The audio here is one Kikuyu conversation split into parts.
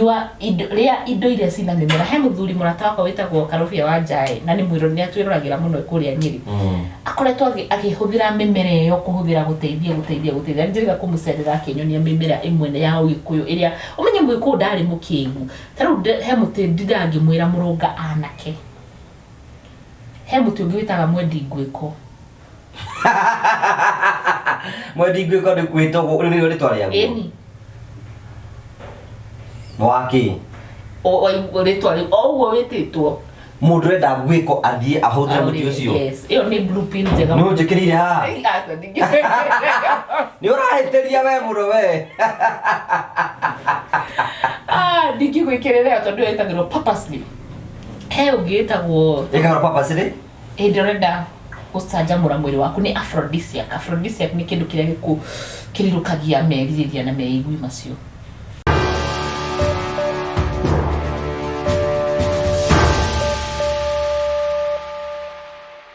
Nyua indo, rĩa indo iria cina mĩmera. He mũthuri mũrata wakwa wĩtagwo Karũbia wa Njaĩ, na nĩ mwĩro nĩ atwĩroragĩra mũno kũrĩa Nyĩrĩ. Akoretwo akĩhũthĩra mĩmera ĩyo kũhũthĩra gũteithia gũteithia gũteithia. Nĩ njĩrĩga kũmũcerera akĩnyonia mĩmera ĩmwe ya Ũgĩkũyũ ĩrĩa, ũmenye Mũgĩkũyũ ndarĩ mũkĩgu. Ta rĩu he mũtĩ ndindaga ngĩmwĩra mũrũnga anake. He mũtĩ ũngĩ wĩtaga mwendi ngwĩko. Mwendi ngwĩko nĩ wĩtagwo rĩu nĩrĩo rĩtwa rĩaguo. Ĩni. Wakĩ? O rĩtwa rĩu o ũguo wĩtĩtwo. Mũndũ ũrenda ngwĩko athiĩ ahũthĩre mũtĩ ũcio. Yes, ĩyo nĩ blue pill njega. Nĩ ũnjĩkĩrĩire haha? Aca, ndingĩ- Nĩ ũrahĩtĩria we mũno we. Ah, ndingĩgwĩkĩrĩra ĩyo tondũ ĩyo ĩtagĩrwo purposely. He ũngĩ ĩtagwo Ĩkagĩrwo purposely? Hĩndĩ ũrenda gũcanjamũra mwĩrĩ waku nĩ aphrodisiac. Aphrodisiac nĩ kĩndũ kĩrĩa kĩrirũkagia merirĩria na meigui macio.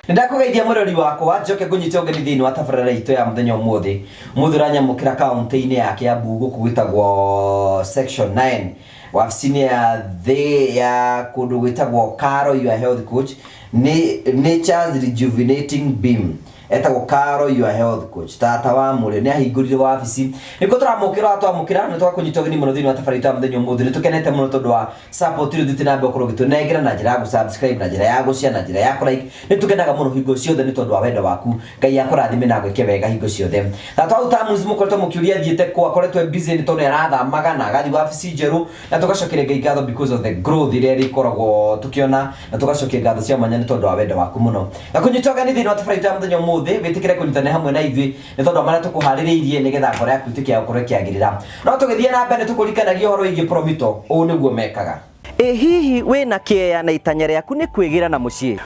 Nĩndakũgeithia mũrori wakwa njoke ngũnyite ũgeni thĩinĩ wa tabarĩra itũ ya mũthenya ũmũthĩ. Ũmũthĩ ũranyamũkĩra kaũntĩ-inĩ ya Kiambu gũkũ gwĩtagwo section 9 wabici-inĩ ya thĩ ya kũndũ gwĩtagwo Caro Your Health Coach nĩ Nature's Rejuvenating Beam etagwo Caro Your Health Coach. Tata wa mũrĩ nĩ ahingũrire wabici nĩkuo tũramũkĩra twamũkĩra nĩ twakũnyita ũgeni mũno thĩinĩ wa tabarĩra itũ ya mũthenya ũmũthĩ. Nĩ tũkenete mũno tondũ wa support ĩrĩa ũthiĩte na mbere gũkorwo ũgĩtũnengera na njĩra ya gũ-subscribe, na njĩra ya gũ-share, na njĩra ya kũ-like. Nĩ tũkenaga mũno hingo ciothe nĩ tondũ wa wendo waku. Ngai akũrathime na agwĩke wega hingo ciothe. Tata wa Utamus mũkoretwo mũkĩũria athiĩte kũ, akoretwo e busy nĩ tondũ nĩ arathamaga na agathiĩ wabici njerũ, na tũgacokeria Ngai ngatho because of the growth ĩrĩa ĩrĩkoragwo tũkĩona, na tũgacokia ngatho cia mwanya nĩ tondũ wa wendo waku mũno. Ngakũnyita ũgeni thĩinĩ wa tabarĩra itũ ya mũthenya ũmũthĩ, wĩtĩkĩre kũnyitanĩra hamwe na ithuĩ nĩ tondũ wa marĩa tũkũharĩrĩirie nĩgetha ngoro yaku ĩtuĩke ya gũkorwo ĩkĩagĩrĩra. No tũgĩthiĩ na mbere nĩ tũkũririkanagia ũhoro wĩgiĩ Promito, ũũ nĩguo mekaga. Ĩ hihi wĩna kĩeya na itanya rĩaku nĩ kwĩgĩra na mũciĩ?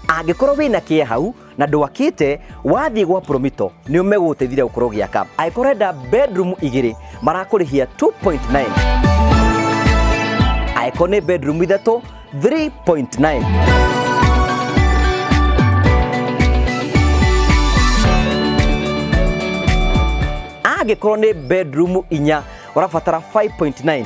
Angĩkorwo wĩna kĩeya hau na ndwakĩte, wathiĩ gwa Promito nĩo megũgũteithia gũkorwo ũgĩaka. Angĩkorwo ũrenda bedroom igĩrĩ marakũrĩhia 2.9, angĩkorwo nĩ bedroom ithatũ 3.9. Angĩkorwo nĩ bedroom inya ũrabatara 5.9.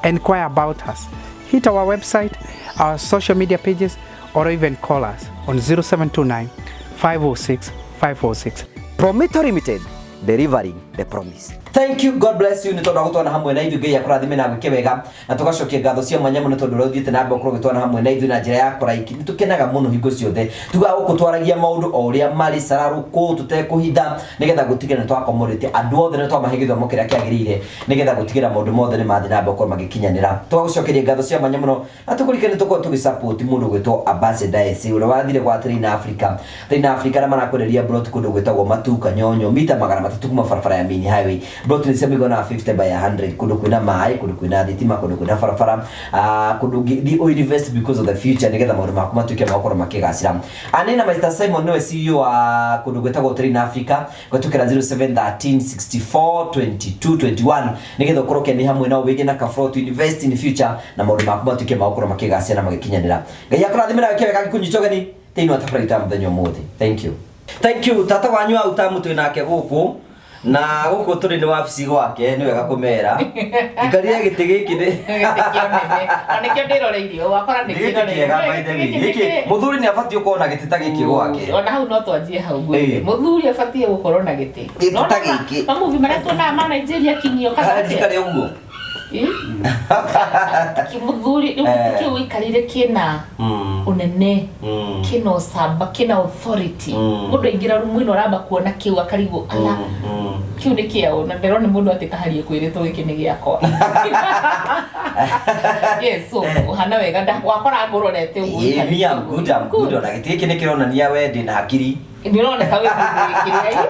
Inquire about us. Hit our website, our social media pages, or even call us on 0729 506 506. Promito Limited, delivering the promise. Thank you, God bless you nĩ tondũ wa gũtwana hamwe na ithuĩ. Ngai akũrathime na agwĩke wega, na tũgacokia ngatho cia mwanya mũno tondũ ũrĩa ũthiĩte na mbere gũkorwo ũgĩtwana hamwe na ithuĩ na njĩra ya kũraiki. Nĩ tũkenaga mũno hingo ciothe tugaga gũkũ twaragia maũndũ o ũrĩa marĩ cararũkũ tũtekũhitha, nĩgetha gũtigĩrĩra nĩ twakomorĩte andũ othe na twamahe gĩthomo kĩrĩa kĩagĩrĩire, nĩgetha gũtigĩrĩra maũndũ mothe nĩ mathiĩ na mbere gũkorwo magĩkinyanĩra. Tũgagũcokeria ngatho cia mwanya mũno na tũkũririkane nĩ tũkorwo tũgĩsupport mũndũ gwĩtwo Ambassador SA ũrĩa wathire gwa Train Africa. Train Africa arĩa marakwenderia plot kũndũ gwĩtagwo Matuka Nyonyo, mita 300 kuma barabara ya main highway. Plot nĩ cia mĩigana ya 50 by 100, kũndũ kwĩna maĩ, kũndũ kwĩna thitima, kũndũ kwĩna barabara, kũndũ ũngĩthiĩ ũ invest because of the future, nĩgetha maũndũ maku matuĩke ma gũkorwo makĩgacĩra. Anina Mr Simon nĩwe CEO wa kũndũ gwĩtagwo Train Africa, gwĩtũkĩra 0713 64 22 21 nĩgetha ũkorwo ũkĩanĩ hamwe nao wĩgĩ na ka to invest in future na maũndũ maku matuĩke ma gũkorwo makĩgacĩra na magĩkinyanĩra. Ngai akũrathime na wĩke wega ngĩkũnyita ũgeni thĩinĩ wa tabarĩra itũ ya mũthenya ũmũthĩ. Thank you. Thank you. Tata wanyu wa utamu twĩ nake gũkũ na gũkũ tũrĩ nĩ wabici gwake, nĩ wega kũmera ikarire gĩtĩ gĩkĩ nĩ Gĩtĩ kĩa ũnene. Na nĩkĩo ndĩroreirie wakora nĩ gĩtĩ kĩega by the way. Gĩkĩ mũthuri nĩ abatiĩ gũkorwo na gĩtĩ ta gĩkĩ gwake. Ona hau no twanjie hau ngwĩre. Mũthuri abatiĩ gũkorwo na gĩtĩ. Gĩtĩ ta gĩkĩ. Mamuvi marĩa tuonaga ma Nigeria kinyio kana Kana njikare ũguo. Mũthuri rĩu gĩtĩ kĩu ũikarĩire kĩna ũnene, kĩna ũcamba, kĩna authority. Mũndũ aingĩra rumu ĩno aramba kuona kĩu akarigwo ala kĩu nĩ kĩaũ, na ndĩrona mũndũ atĩ kaharie kwĩrĩtwo gĩkĩ nĩ gĩakwa. Yes, so ũhana wega wakora ngũrorete ũguo. Ĩĩ, me I'm good, I'm good. Ona gĩtĩ gĩkĩ nĩ kĩronania we ndĩ na hakiri. Nĩ ũroneka wĩ mũndũ wĩ kĩrĩa.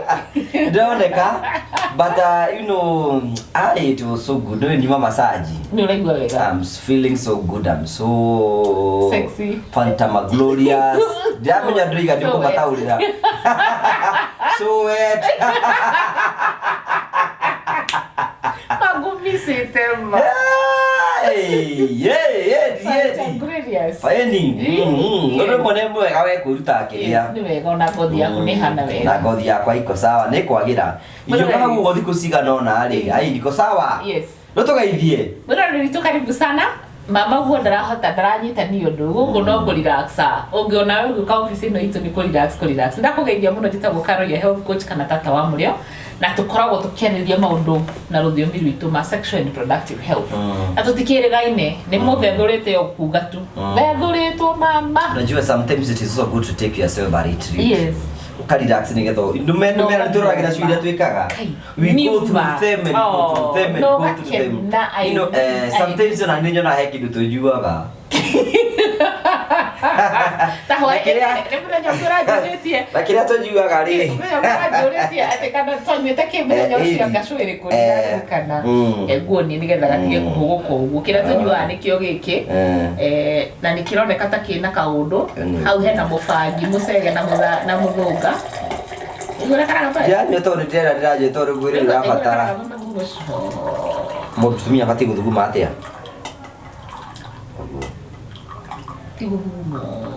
Ndĩroneka, but you know, it was so good. Nĩ nyuma massage. Nĩ ũraigua wega. I'm feeling so good. I'm so sexy. Phantasmaglorious. Ndiramenya ndũiga nĩ So wet. ũkũmataũrĩra. So wet. Magumicĩte ma. Hey, yeah, yeah, yeah. Phantasmaglorious. Yes. Ĩni. Yes. Ũndũ ũmwe nĩ mwega we kwĩruta Yes, kĩrĩa. nĩ wega ona ngothi yaku nĩ hana Na wega. ngothi yakwa iko sawa nĩ kwagĩra. Ingĩũka hau ũguo thikũ cigana ũna rĩ, ai iko sawa. Yes. No tũgeithie. Mwĩroreri witũ karibu sana. Mama guo ndarahota ndaranyita ni ũndũ gũkũ no kũrelaxa. Ũngĩona we ũgĩũka ofici ĩno itũ nĩ kũrelax kũrelax. Ndakũgeithia mũno njĩtagwo Carol ya health coach kana tata wa mũrĩo na tũkoragwo tũkĩarĩrĩria maũndũ na rũthiomi rwitũ ma sexual and reproductive health. Na tũtikĩrĩgaine nĩ mũthethũrĩte o kuga tu. Thethũrĩtwo mama. Unajua sometimes it is so good to take yourself a retreat. Yes. Ukarelax nĩgetha ndume No, ndume nĩtũroragĩra cio iria twĩkaga. Kai, We go through niuma. them and go through them and No, go through them. gakena, I- You know, sometimes ona nĩ nyonaga he kĩndũ tũnyuaga. Ta hwaĩ Na kĩrĩa- nĩ mũthenya ũngĩ ũranjũrĩtie. Na kĩrĩa tũnyuaga rĩ. Mũthenya ũngĩ ũranjũrĩtie atĩ kana twanyuĩte kĩ mũthenya Eh, ũcio ĩri. anga cũĩrĩ kũ Eh, ndirarikana. Nguonie nĩgetha gatige kũhũgũka ũguo. Kĩrĩa tũnyuaga nĩkĩo gĩkĩ. Na nĩ kĩroneka ta kĩna kaũndũ. Hau hena mũbangi, mũcege na na mũthũnga. Ũguo ũrĩa karaga pale? Ndĩranyua tondũ ndĩrera ndĩranyua tondũ mwĩrĩ nĩ ũrabatara. Mũtumia abatiĩ gũthuguma atĩa? Ti gũthuguma ũguo.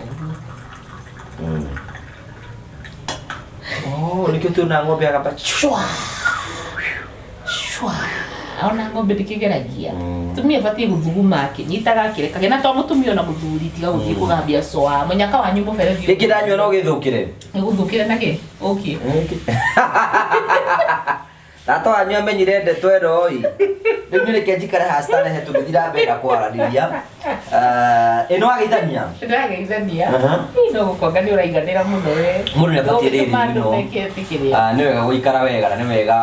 Oh, nĩkĩo tuonaga ng'ombe agamba Shwa. Shwa. Ona ng'ombe ndĩkĩgeragia. Mũtumia abatiĩ gũthuguma akĩnyitaga akĩrekagia na to mũtumia ona mũthuri tiga gũthiĩ kũgambia coa. Mũnyaka wanyu mũberethi. Gĩkĩ ndanyua no gĩthũkĩre. Nĩgũthũkĩre na kĩ? Ũkĩ. Tata wanyu amenyire ndeto ĩno ĩ. Rĩu nĩ reke njikare haha starehe tũgĩthiĩ na mbere na kwaranĩria. Ĩno wageithania? Ndĩrageithania. Aha. Ĩ, no gũkwanga nĩ ũraiganĩra mũno we. Mũndũ nĩ abatiĩ rĩrĩ, Ũgĩtũma andũ you know. meke atĩ kĩrĩa. Nĩ wega gũikara wega na nĩ wega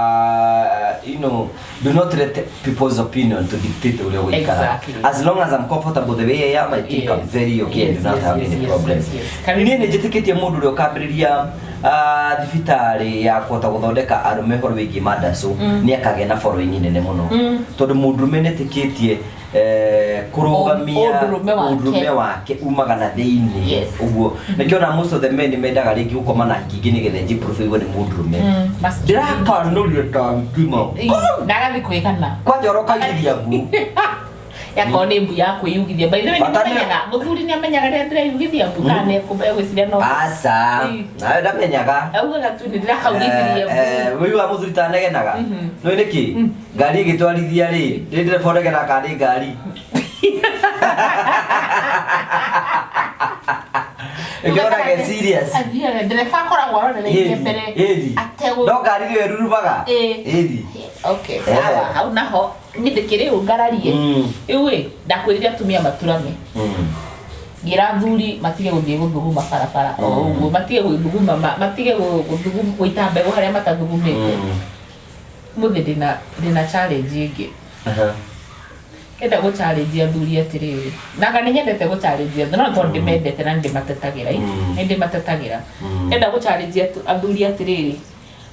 do not let people's opinion to dictate ũrĩa ũgũikara. Exactly. As long as I'm comfortable the way I am, I think I'm Yes. very okay and Yes, do not yes, have yes, any yes, problem. yes, yes. Karibu. Niĩ nĩ njĩtĩkĩtie mũndũ ũrĩa ũkambĩrĩria thibitarĩ ya kũhota gũthondeka arũme ũhoro wĩgiĩ mandacũ nĩ akagĩa na following nene mũno tondũ mũndũrũme nĩ etĩkĩtie kũrũgamia Ũndũrũme wake. ũndũrũme wake umaga na thĩinĩ Yes. ũguo nĩkĩo ona most of the men mendaga rĩngĩ gũkoma na hiki ingĩ nĩgetha njiprove igwe nĩ mũndũrũme Masculine. ndĩrakanũria ta ngima Ĩ, na agathiĩ kwĩgana. kwanja ũrokagiria mbu Yakorwo nĩ mbu ya kwĩyugithia. By the way, Bata nĩ- nĩmenyaga mũthuri nĩamenyaga rĩrĩa ndĩreyugithia mbu kana egwĩciria no aca nawe ndamenyaga augaga tu nĩ ndĩrakaugithirie mbu. wĩi wa mũthuri tanegenaga nĩ nĩkĩ ngari ĩgĩtwarithia rĩ ndĩ ndereba ũnegenaga kana nĩ ngari ĩkĩonage serious Athiaga ndereba akoragwo arorereirie mbere ĩri ategũ no ngari nĩyo ĩrurumaga Ĩ. ĩri Okay, sawa hau naho niĩ ndĩkĩrĩ ũ ngararie rĩu ĩ ndakwĩrire atumia maturame ngĩra athuri matige gũthiĩ gũthuguma barabara o ũguo matige gũthuguma matige gũita mbegũ harĩa matathugumĩte mũthĩ ndĩna challenge ĩngĩ enda gũ challenge athuri atĩrĩrĩ na anga nĩ nyendete gũ challenge athuri no tondũ ndĩmendete na nĩ ndĩmatetagĩra ĩ nĩ ndĩmatetagĩra enda gũ challenge athuri atĩrĩrĩ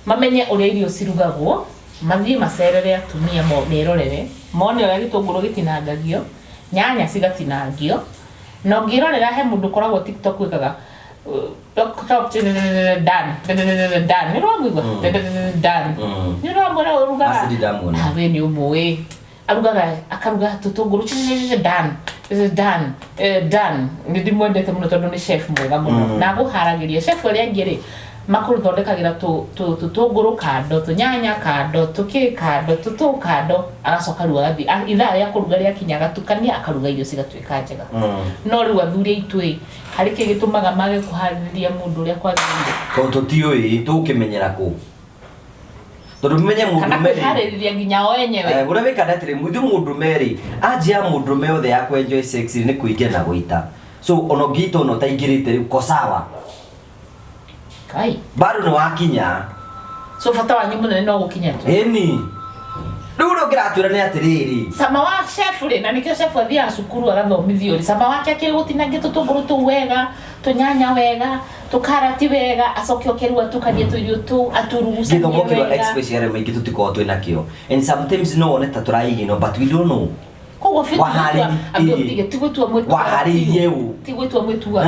mamenye ũrĩa irio cirugagwo mathiĩ macerere atumia merorere mone ũrĩa gĩtũngũrũ gĩtinangagio nyanya cigatinangio na ũngĩrorera he mũndũ ũkoragwo TikTok wĩkaga top done done nĩ ũramũigua done nĩ ũramwĩra ũrugaga Aca ndiramuona. Ah, we nĩ ũmũĩ arugaga akaruga tũtũngũrũ done done done nĩ ndĩmwendete mũno tondũ nĩ chef mwega mũno na agũharagĩria chef arĩa angĩ rĩ makũthondekagĩra tũtũngũrũ kando tũnyanya kando tũkĩ kando tũtũ kando agacoka rĩu agathiĩ ithaa rĩa kũruga rĩakinya agatukania akaruga irio cigatuĩka njega no rĩu athuri aitũ ĩ harĩ kĩ gĩtũmaga mage kũharĩrĩria mũndũ ũrĩa kwagĩrĩire tondũ tũtiũĩ tũgũkĩmenyera kũ tondũ menye kana mũndũrũme rĩ kwĩharĩrĩria nginya o enyewe ũrĩa wĩkaga atĩrĩ ithuĩ mũndũrũme rĩ anjia ya mũndũrũme yothe ya kwenjoy sex rĩ nĩ kũingĩra na gũita so ona ũngĩita ona ũtaingĩrĩte rĩu ko sawa kai bado nĩ wakinya so bata wanyu mũnene no gũkinya tu ĩni rĩu ũrĩa ũngĩratwĩra nĩ atĩrĩrĩ cama wa chef rĩ na nĩkĩo chef athiaga cukuru agathomithio rĩ cama wake akĩrĩ gũtinangia tũtũngũrũ tũu wega tũnyanya wega tũkarati wega acoke oke rĩu atukanie tũirio tũu aturugucanie gĩthomo kĩrĩa wega especially arĩa maingĩ tũtikoragwo twĩ nakĩo and sometimes no wone ta tũraigino but we don't know koguo biũ ti gwĩtua mwĩtua Waharĩirie ũ? ti gwĩtua mwĩtua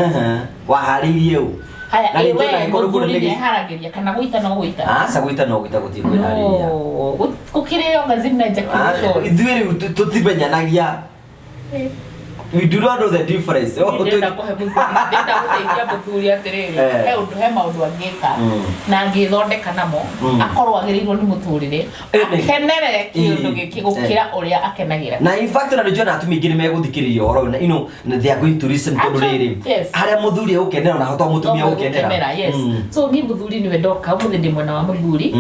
Waharĩirie ũ haya Na ĩ rĩngĩ we ona angĩkorwo mũthuri nĩ gĩ- nĩeharagĩria kana gũita no gũita aca gwĩta no gwĩta gũtirĩ kwĩharĩria No, gũkĩrĩo ngazi na ejaculation ithuĩ rĩu tũtimenyanagia We do not know the difference. Oh, Ndĩrenda kũhe mũthuri, ndĩrenda gũteithia mũthuri atĩrĩrĩ, Eh. he ũndũ, he maũndũ angĩka na angĩthondeka namo akorwo agĩrĩirwo nĩ mũtũrĩre, akenere kĩũndũ gĩkĩ gũkĩra ũrĩa akenagĩra. Na in fact na nĩnjũĩ atumia aingĩ nĩ megũthikĩrĩria ũhoro ũyũ na they are going to listen tondũ Actually, rĩrĩ yes. harĩa mũthuri egũkenera na to mũtumia Gũkenera, gũkenera. yes. So niĩ mũthuri nĩwe ndoka ũmũthĩ, ndĩ mwena wa mũthuri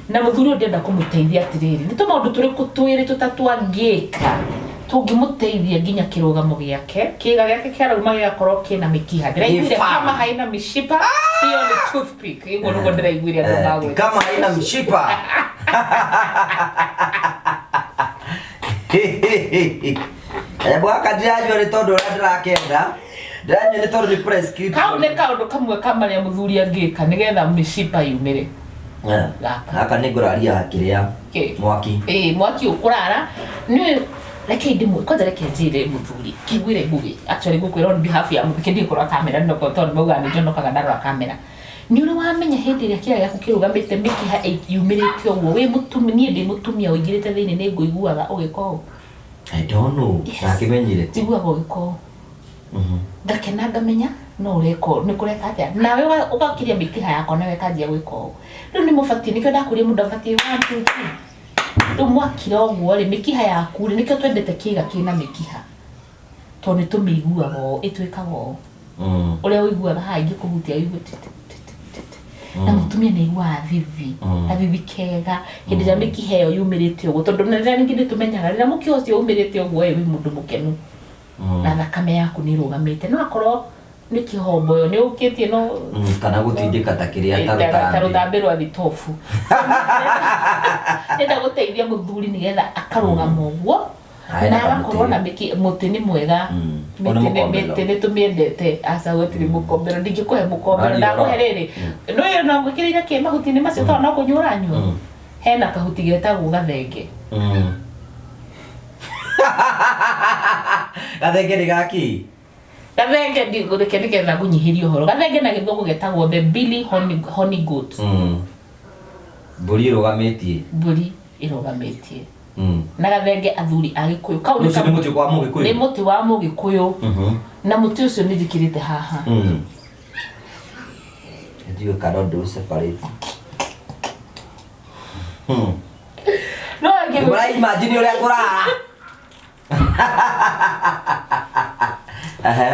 na mũthuri ũyũ ndĩrenda kũmũteithia atĩrĩrĩ, nĩ tũmaũndũ tũrĩkũ twĩrĩ tũtatũ angĩka tũngĩmũteithia nginya kĩrũgamo gĩake, kĩga gĩake kĩarauma gĩgakorwo kĩna mĩkiha. Ndĩraiguire Gĩ firm. kama haina mishipa hiyo ni toothpick. Ũguo nĩguo ndĩraiguire andũ magwĩta. Kama haina mshipa. Hebu gaka ndiranyua nĩ tondũ ũrĩa ndĩrakenda, ndĩranyua nĩ tondũ nĩ prescription. Kau nĩ kaũndũ kamwe ka marĩa mũthuri angĩka nĩgetha mĩcipa yumĩre. Gaka. Gaka nĩ ngũraria kĩrĩa Kĩ? mwaki. Ĩĩ, mwaki ũkũrara nĩ reke ndĩmwe kwanza, reke njĩre mũthuri kĩguĩre ngugi. Actually ngũkwĩra on behalf ya mũthuri, kĩndiĩ kũrora kamera nĩ tondũ maugaga nĩ njonokaga ndarora kamera. Nĩ ũrĩ wamenya hĩndĩ ĩrĩa kĩga gĩaku kĩrũgamĩte, mĩkiha yumĩrĩte ũguo, wĩ mũtumia, niĩ ndĩ mũtumia ũingĩrĩte thĩinĩ, nĩ ngũiguaga ũgĩka ũũ. I don't know. Yes. Ndakĩmenyire. Njiguaga ũgĩka ũũ, ngakena, ngamenya no ũreka ũũ, nĩ kũreka atĩa nawe ũgakĩria mĩkiha yakwa nawe ĩkanjia gwĩka ũũ. Rĩu nĩ mũbatiĩ, nĩkĩo ndakũria mũndũ abatiĩ 1 2 3. Rĩu mwakira ũguo rĩ, mĩkiha yaku rĩ, nĩkĩo twendete kĩga kĩna mĩkiha, tondũ nĩ tũmĩiguaga ũũ, ĩtwĩkaga ũũ. Ũrĩa ũiguaga haha ingĩkũhutia ũigue ti ti ti ti ti ti. Na mũtumia nĩ aiguaga thithi, gathithi kega hĩndĩ ĩrĩa mĩkiha ĩyo yumĩrĩte ũguo, tondũ na rĩrĩa ningĩ nĩ tũmenyaga rĩrĩa mũkiha ũcio umĩrĩte ũguo ĩ, wĩ mũndũ mũkenu na thakame yaku nĩ ĩrũgamĩte, no akorwo nĩ kĩhombo ĩyo nĩ ũkĩtie no Kana gũtindĩka ta kĩrĩa ta ta rũtambĩ. Rũtambĩ rwa thitobu. Ndenda gũteithia mũthuri nĩgetha akarũgama ũguo Ae, na na agakorwo kamũtĩ. na mũtĩ nĩ mwega. Ona Mĩtĩ mũkombero. mĩtĩ nĩ tũmĩendete. Aca, gũtirĩ mũkombero, ndingĩkũhe mũkombero. Ũrariũra. Ndakũhe rĩrĩ nĩũĩ no ngwĩkĩrĩire kĩ mahuti-inĩ macio tondũ no kũnyua ũranyua. Hena kahuti getagwo gathenge. Gathenge nĩ gaki? Gathenge ndigũrĩke nĩgetha ngũnyihĩrie ũhoro. Gathenge na gĩthũngũ getagwo the billy honey goat. Mbũri ĩrũgamĩtie. Mbũri ĩrũgamĩtie. Na gathenge athuri a gĩkũyũ kau nĩ Ũcio nĩ mũtĩ kwa mũgĩkũyũ? Nĩ mũtĩ wa mũgĩkũyũ. Na mũtĩ ũcio nĩ njĩkĩrĩte haha. You cannot do separate. No angĩ Mũra imagine ũrĩa kũrara. Ehe.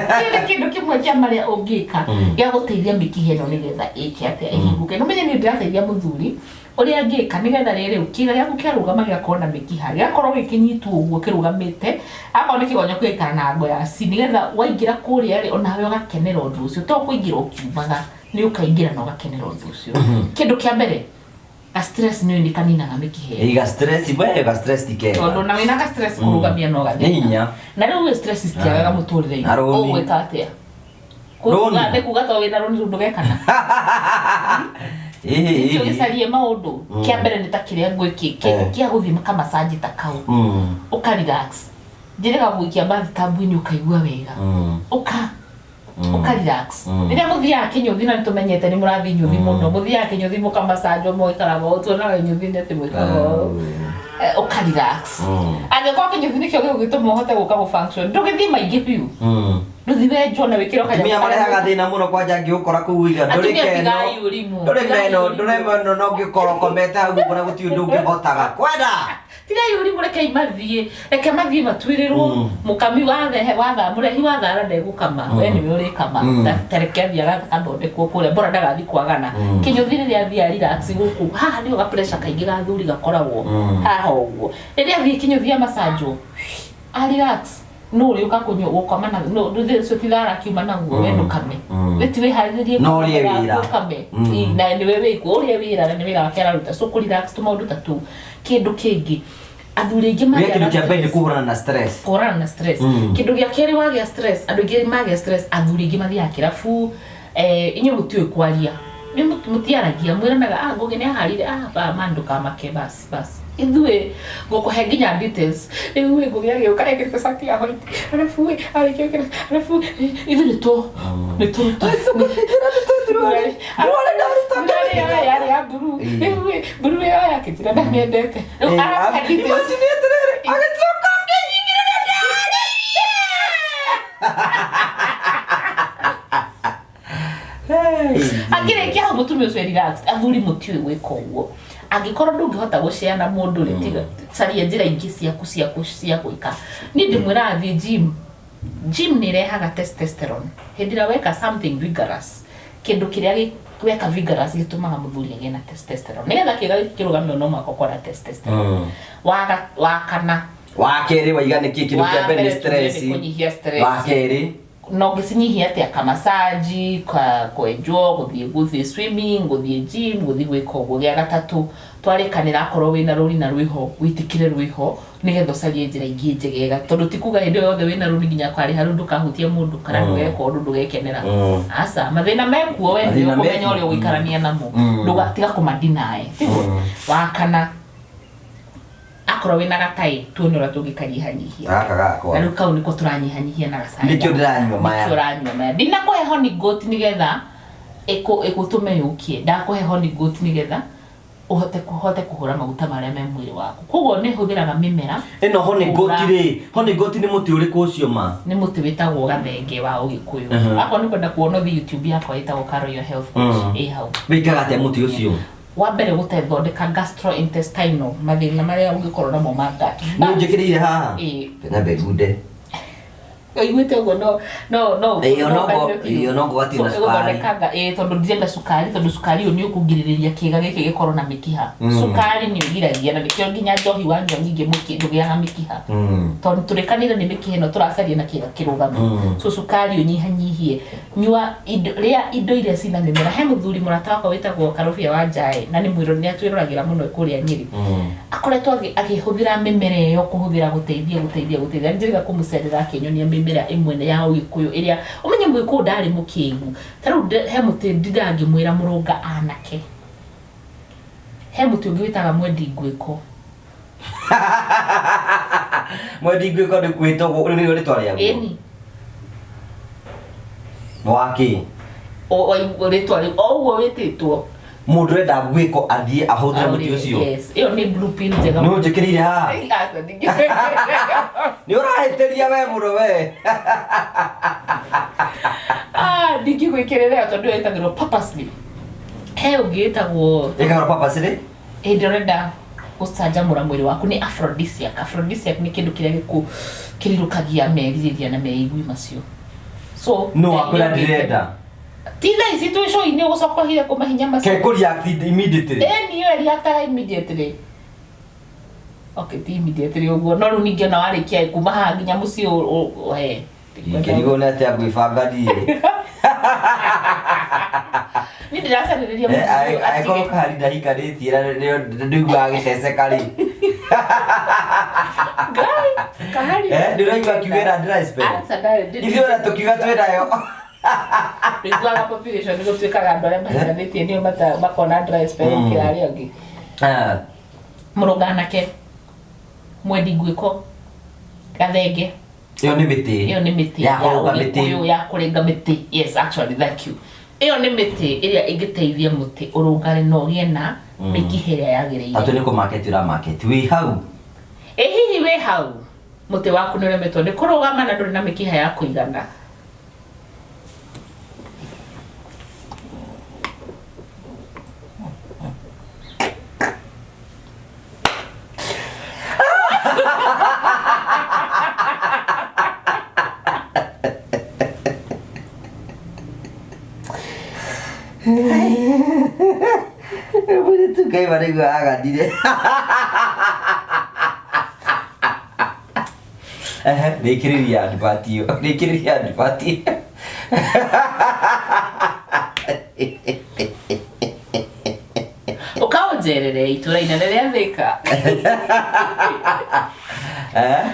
Kĩu nĩ kĩndũ kĩmwe kĩa marĩa ũngĩka gĩa gũteithia mĩkiha ĩno nĩgetha ĩke atĩa, ĩhingũke. No menye niĩ ndĩrateithia mũthuri ũrĩa angĩka nĩgetha rĩrĩ kĩga gĩaku kĩarũgama gĩgakorwo na mĩkiha, gĩgakorwo gĩkĩnyitwo ũguo kĩrũgamĩte, akorwo nĩ kĩgonyo gĩgaikara na ngo ya C, nĩgetha waingĩra kũrĩa rĩ, onawe ũgakenera ũndũ ũcio, to kũingĩra ũkiumaga, nĩ ũkaingĩra na ũgakenera ũndũ ũcio. Kĩndũ kĩa mbere, ga stress nĩ nĩ kaninaga mĩkiha ĩyo. Ĩga stress, we ga stress ti kega. Tondũ na wĩna ga stress kũrũgamia no Nĩ gathĩna. hinya. Na rĩu wĩ stress citiagaga mũtũrĩre-inĩ. Na rũni. Ũgwĩka atĩa? Rũni. Nĩ kuga to wĩna rũni rũu ndũgekana. Ĩhĩ, Titi ĩhĩ. ũgĩcarie maũndũ. Kĩa mbere nĩ ta kĩrĩa ngwĩkĩ kĩa gũthiĩ kamacaji ta kau. Ũka relax. Njĩrĩga gũikia bathtub-inĩ ũkaigua wega. Ũka relax. Rĩrĩa mũthiaga kĩnyũthi, na nĩtũmenyete nĩ mũrathiĩ nyũthi mũno, mũthiaga kĩnyũthi mũkamacanjwo, mũgaikaraga ũũ, tuonaga nyũthi nĩ atĩ mwĩkaga ũũ. Ũka relax. Angĩkorwo kĩnyũthi nĩkĩo gĩgũgĩtũma ũhote gũka gũ function, ndũgĩthiĩ maingĩ biũ. Ndũthiĩ wenjwo na wĩkĩre Atumia marehaga thĩna mũno kwanja ngĩũkora kũu iga ndũrĩ Atumia keno tigai ũrimũ. ndũrĩ Tigai meno ũrimũ. ndũrĩ meno no ngĩkorwo komete hau ũguo na gũtirĩ ũndũ ũngĩhotaga kwenda. Tigai ũrimũ, rekei mathiĩ, reke mathiĩ matuĩrĩrwo. Mũkami warehe watha mũrehi wa thara ndegũkama, we nĩwe ũrĩkama. Ta reke athiĩ agathondekwo kũrĩa mbora, ndagathiĩ kwagana kĩnyũthi. Rĩrĩa athiĩ relax gũkũ haha nĩho ga pressure kaingĩ ga thuri gakoragwo haha ũguo. Rĩrĩa athiĩ kĩnyũthi amacanjwo a relax, no ũrĩũka kũnyua gũkoma na no ndũthĩ ũcio ti thara akiuma naguo, we ndũkame, we ti wĩharĩrĩrie No ũrĩe wĩra. ũkame. Ĩ, na nĩwe wĩkuo ũrĩe wĩra na nĩ wĩra wake araruta, so kũ relax tũmaũndũ ta tũu. Kĩndũ kĩngĩ, athuri aingĩ Wĩ magĩa kĩndũ na kĩa mbere nĩ stress. kũhũrana na stress. Kũhũrana na stress. Kĩndũ gĩa kerĩ, wagĩa stress, andũ aingĩ magĩa stress, athuri aingĩ mathiaga kĩrabu. Inyuĩ mũtiũĩ kwaria. Inyuĩ mũtiaragia, mwĩranaga, ah, Ngũgĩ nĩ aharire, ah, ba ma ndũkamake, basi basi, ithuĩ ngũkũhe nginya details. Rĩu ĩ, Ngũgĩ agĩũka ekĩrĩte cati ya white, arabu ĩ arĩkia gwĩkĩra, arabu ithuĩ nĩ tũ yarĩ ya blue. Rĩu ĩ blue ĩyo yakĩnjĩra ndamĩendete, rĩu arakũhe details. Imagine atĩrĩrĩ, agĩcoka akĩnyingĩrĩra. Akĩrĩkia hau mũtumia ũcio relaxed. Athuri mũtiũĩ gwĩka ũguo. Angĩkorwo ndũngĩhota gũshare na mũndũ rĩ, tiga caria njĩra ingĩ ciaku cia gwĩka. Niĩ ndĩmwĩraga thiĩ gym. Gym nĩ ĩrehaga testosterone. Hĩndĩ ĩrĩa weka something vigorous, kĩndũ kĩrĩa weka vigorous gĩtũmaga mũthuri agĩe na testosterone. Nĩgetha kĩga gĩkĩ kĩrũgame no mũhaka ũkorwo na testosterone. Wa kana. Wa kerĩ waiga nĩ kĩ? Kĩndũ kĩa mbere nĩ Wa mbere tuge nĩ stress. kũnyihia stress. Wa kerĩ. Na ũngĩcinyihia atĩa? Kamasaji, ka kwenjwo, gũthiĩ swimming, gũthiĩ gym, gũthiĩ gwĩka ũguo. Gĩa gatatũ, twarĩkanĩra akorwo wĩna rũri na rwĩho, wĩtĩkĩre rwĩho, nĩgetha ũcarie njĩra ingĩ njegega. Tondũ ti kuga hĩndĩ ĩyo yothe wĩna rũri nginya ũkarĩha rũu ndũkahutia mũndũ, kana ndũgeka ũndũ ndũgekenera. Aca, mathĩna mekuo we nĩwe Mathĩna ũkũmenya mekuo. ũrĩa ũgũikarania namo. Ndũgatiga kũma-deny, tiguo? Wa kana, akorwo wĩna gataĩ, tuone ũrĩa tũngĩkanyihanyihia. Gaka gakwa. Na rĩu kau nĩko tũranyihanyihia na gacai. Nĩkĩo ndĩranyua maya. Nĩkĩo ũranyua maya. Ndinakũhe honey goat nĩgetha ĩgũtũme yũkie. Ndakũhe honey goat nĩgetha ũhote kũhũra maguta marĩa me mwĩrĩ waku. Koguo nĩ hũthĩraga mĩmera. Ĩno honey goat Kũhũra. rĩ, honey goat nĩ mũtĩ ũrĩkũ ũcio ma? Nĩ mũtĩ wĩtagwo gathenge wa Ũgĩkũyũ. Akorwo nĩ kwenda kuona ũthiĩ YouTube yakwa ĩtagwo Carol Your Health Coach. Ĩ hau. Wĩkaga atĩa mũtĩ ũcio? Wa mbere gũthondeka gastrointestinal mathĩna marĩa ũngĩkorwo namo ma gut. Nĩ ũnjĩkĩrĩire haha? Ĩĩ. Nyambe ngunde. Ũiguĩte ũguo no no no Ĩĩ, no onogo- ũgatirĩ ĩĩ, onogo gatirĩ na So, cukari. ĩgũthondeka ĩĩ, tondũ ndirenda cukari, tondũ cukari ũyũ nĩ ũkũgirĩrĩria kĩga gĩkĩ gĩkorwo na mĩkiha. Cukari nĩ ũgiragia, na nĩkĩo nginya njohi wanyua nyingĩ ndũgĩaga mĩkiha. Tondũ tũrĩkanĩire nĩ mĩkiha ĩno tũracaria na kĩga kĩrũgame. So cukari ũnyihanyihie. Nyua indo, rĩa indo iria cina mĩmera. He mũthuri mũrata wakwa wĩtagwo Karũbia wa Njaĩ, na nĩ mwĩrori, nĩ atwĩroragĩra mũno kũrĩa Nyĩrĩ. Akoretwo akĩhũthĩra mĩmera ĩyo kũhũthĩra gũteithia, gũteithia, gũteithia. Nĩ njĩrĩga kũmũcerera akĩnyonia mĩmera ĩmwe ya Ũgĩkũyũ ĩrĩa, ũmenye Mũgĩkũyũ ndarĩ mũkĩgu. Ta rĩu he mũtĩ ndingĩmwĩra mũrũnga anake. He mũtĩ ũngĩ wĩtaga mwendi ngwĩko. Mwendi ngwĩko nĩ gwĩtagwo, rĩu nĩrĩo rĩtwa rĩaguo? Ĩni. Wakĩ? O rĩtwa rĩu, o ũguo wĩtĩtwo. Mũndũ ũrenda ngwĩko athiĩ ahũthĩre mũtĩ ũcio. Yes, ĩyo nĩ blue pill njega. Nĩ ũnjĩkĩrĩire haha? Aca, ndingĩkĩrĩire. Nĩ ũrahĩtĩria we mũno we. Ndingĩgwĩkĩrĩra ĩyo tondũ ĩyo ĩtagĩrwo purposely. He ũngĩ ĩtagwo Ĩkagĩrwo purposely? Hĩndĩ ũrenda gũcanjamũra mwĩrĩ waku nĩ aphrodisiac. Aphrodisiac nĩ kĩndũ kĩrĩa kĩrirũkagia merirĩria na meigui macio. So, No wakwĩra ndĩrenda. Ti thaa ici twĩ show-inĩ ũgũcoka ũhire kũmahinya macio. Ke kũ react immediately. Ĩni ĩyo reactaga immediately. Okay, ti immediately ũguo. No rĩu ningĩ ona warĩkia kuma haha nginya mũciĩ we. Ingĩrigwo nĩ atĩa ngwĩbanga niĩ. Niĩ ndĩracarĩrĩria mũthuri ũyũ Angĩkorwo atige. kahari ndahikanĩtie na ndĩiguaga gĩteceka rĩ. Ngai, kahari. Ndĩraigua akiugĩra dry spell. Aca, ndarĩ, ndĩ- Ithuĩ ona tũkiuga twĩ nayo. Ndĩiguaga population nĩ gũtuĩkaga andũ arĩa mahikanĩtie nĩo makona dry spell gũkĩra arĩa angĩ. Mũrũnganake, mwendi ngwĩko, gathenge. Ĩyo nĩ mĩtĩ. Ĩyo nĩ mĩtĩ Ya ya kũrũnga mĩtĩ. Ũgĩkũyũ, ya kũrenga mĩtĩ. Yes, actually, thank you. Ĩyo nĩ mĩtĩ ĩrĩa ĩngĩteithia mũtĩ ũrũngare na ũgĩe na mĩkiha ĩrĩa yagĩrĩire. Atĩ nĩ kũ market ũra market. Wĩ hau. Ĩ hihi wĩ hau mũtĩ waku nĩ ũremetwo nĩ kũrũgama na ndũrĩ na mĩkiha ya kũigana. Mũirĩtu Ngai marĩguo aganire. Ehe, rĩkĩrĩria advert ĩyo, rĩkĩrĩria advert ĩyo. Ũkaũnjerere itũra inene rĩa Thika.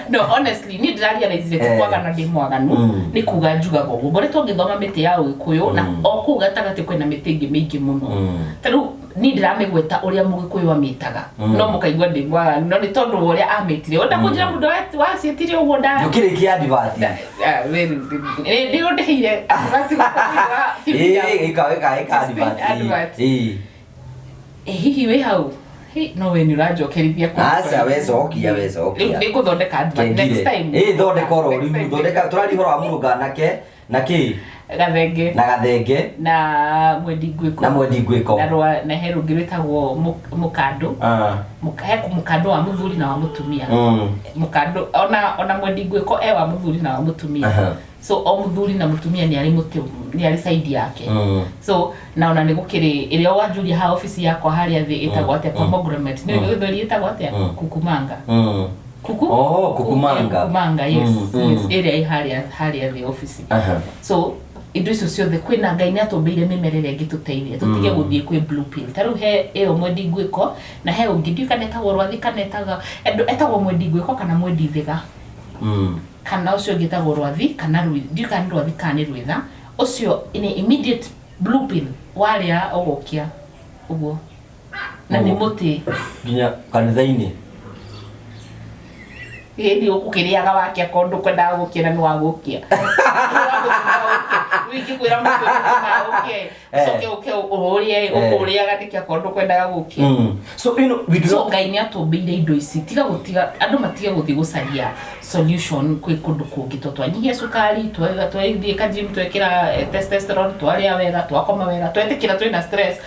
No, honestly, niĩ ndĩrarealize ti kwagana ndĩ mwaganu, nĩ kuga njugaga ũguo. Ngoretwo ngĩthoma mĩtĩ ya Ũgĩkũyũ, na o kũu gatagatĩ kwĩna mĩtĩ ĩngĩ mĩingĩ mũno. Ta rĩu niĩ ndĩramĩgweta ũrĩa Mũgĩkũyũ amĩtaga, no mũkaigua ndĩ mwaganu, no nĩ tondũ wa ũrĩa amĩtire. Wenda kũnjĩra mũndũ waciĩtire ũguo nda- Ndũkĩrĩkia advert. Nĩ ũndĩhĩire advert gũkũ thĩinĩ wa TV yaku. Ĩĩ, ĩka, ĩka, ĩka advert. Advert. Ĩĩ. Hihi wĩ hau? Hi, no we nĩ ũranjokerithia kũndũ Aca, kũraihu. we cokia, we cokia. Rĩu nĩ ngũthondeka advert next Kengire. time. Ĩĩ, thondeka oro Next rĩu, time. thondeka. Tũraria ũhoro wa mũrũnganake Na kĩ? Gathenge. Na gathenge. Na mwendi ngwĩko. Na mwendi ngwĩko. Na rwa na he rũngĩ rwĩtagwo mũkandũ. He mũkandũ wa mũthuri na wa mũtumia. Mũkandũ ona mwendi ngwĩko e wa mũthuri na wa mũtumia. So o mũthuri na mũtumia nĩ arĩ mũtĩ, nĩ arĩ side yake. So na ona nĩ gũkĩrĩ ĩrĩa wanjuria ha office yakwa harĩa thĩ ĩtagwo atĩa? Pomegranate. Nĩ gĩthweri ĩtagwo atĩa? Kukumanga. Kuku? Oh, kukumanga. Kukumanga, yes. Yes, ĩrĩa ĩ harĩa thĩ office. So indo icio ciothe kwĩna Ngai nĩ atũmbĩire mĩmera ĩrĩa ĩngĩtũteithia tũtige gũthiĩ kwĩ blue pill. Ta rĩu he ĩyo mwendi ngwĩko na he ũngĩ ndiũĩ kana etagwo rwathi kana etagwo mwendi ngwĩko kana mwendi thĩga. Kana ũcio ũngĩ etagwo rwathi kana ndiũĩ kana nĩ rwathi kana nĩ rwĩtha. Ũcio nĩ immediate blue pill warĩa ũgũkia ũguo. Na nĩ mũtĩ. Nginya kanitha-inĩ. Ĩĩ nĩ ũgũkĩrĩaga wakia kũndũ kwendaga gũkia na nĩ wagũkia. Wĩngĩkwĩra mũtĩ ũkĩe, ũcoke ũke ũrĩe, ũkũrĩaga nĩkĩ akorwo ndũkwendaga gũkia. So, you know, we do So not Ngai nĩ atũmbĩire indo ici. Tiga gũtiga, andũ matige gũthiĩ gũcaria solution kwĩ kũndũ kũngĩ. Tondũ twanyihia cukari, twathiĩ ka gym, twekĩra testosterone, twarĩa wega, twakoma wega, twetĩkĩra twĩna stress.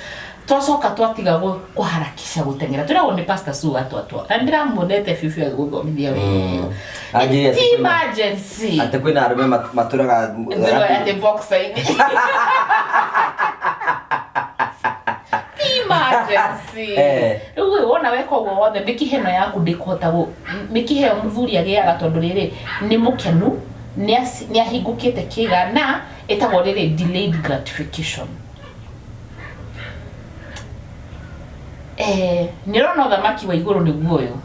Twacoka twatiga kũharakisha gũteng'era. Twĩragwo nĩ Pastor Sue atwatwa. Na ndĩramuonete biũ biũ agĩgũthomithia wega. Anjĩre atĩ Ti kwĩna emergency. Atĩ kwĩna arũme matũraga Ndĩroya atĩ boxer-inĩ. Ti emergency. Rĩu ũyũ wona weka ũguo wothe, mĩkiha ĩno yaku ndĩkũhota mĩkiha ĩyo mũthuri agĩaga tondũ rĩrĩ, nĩ mũkenu, nĩ ahingũkĩte kĩga na ĩtagwo rĩrĩ delayed gratification. Nĩ ũrona ũthamaki wa igũrũ nĩguo ũyũ.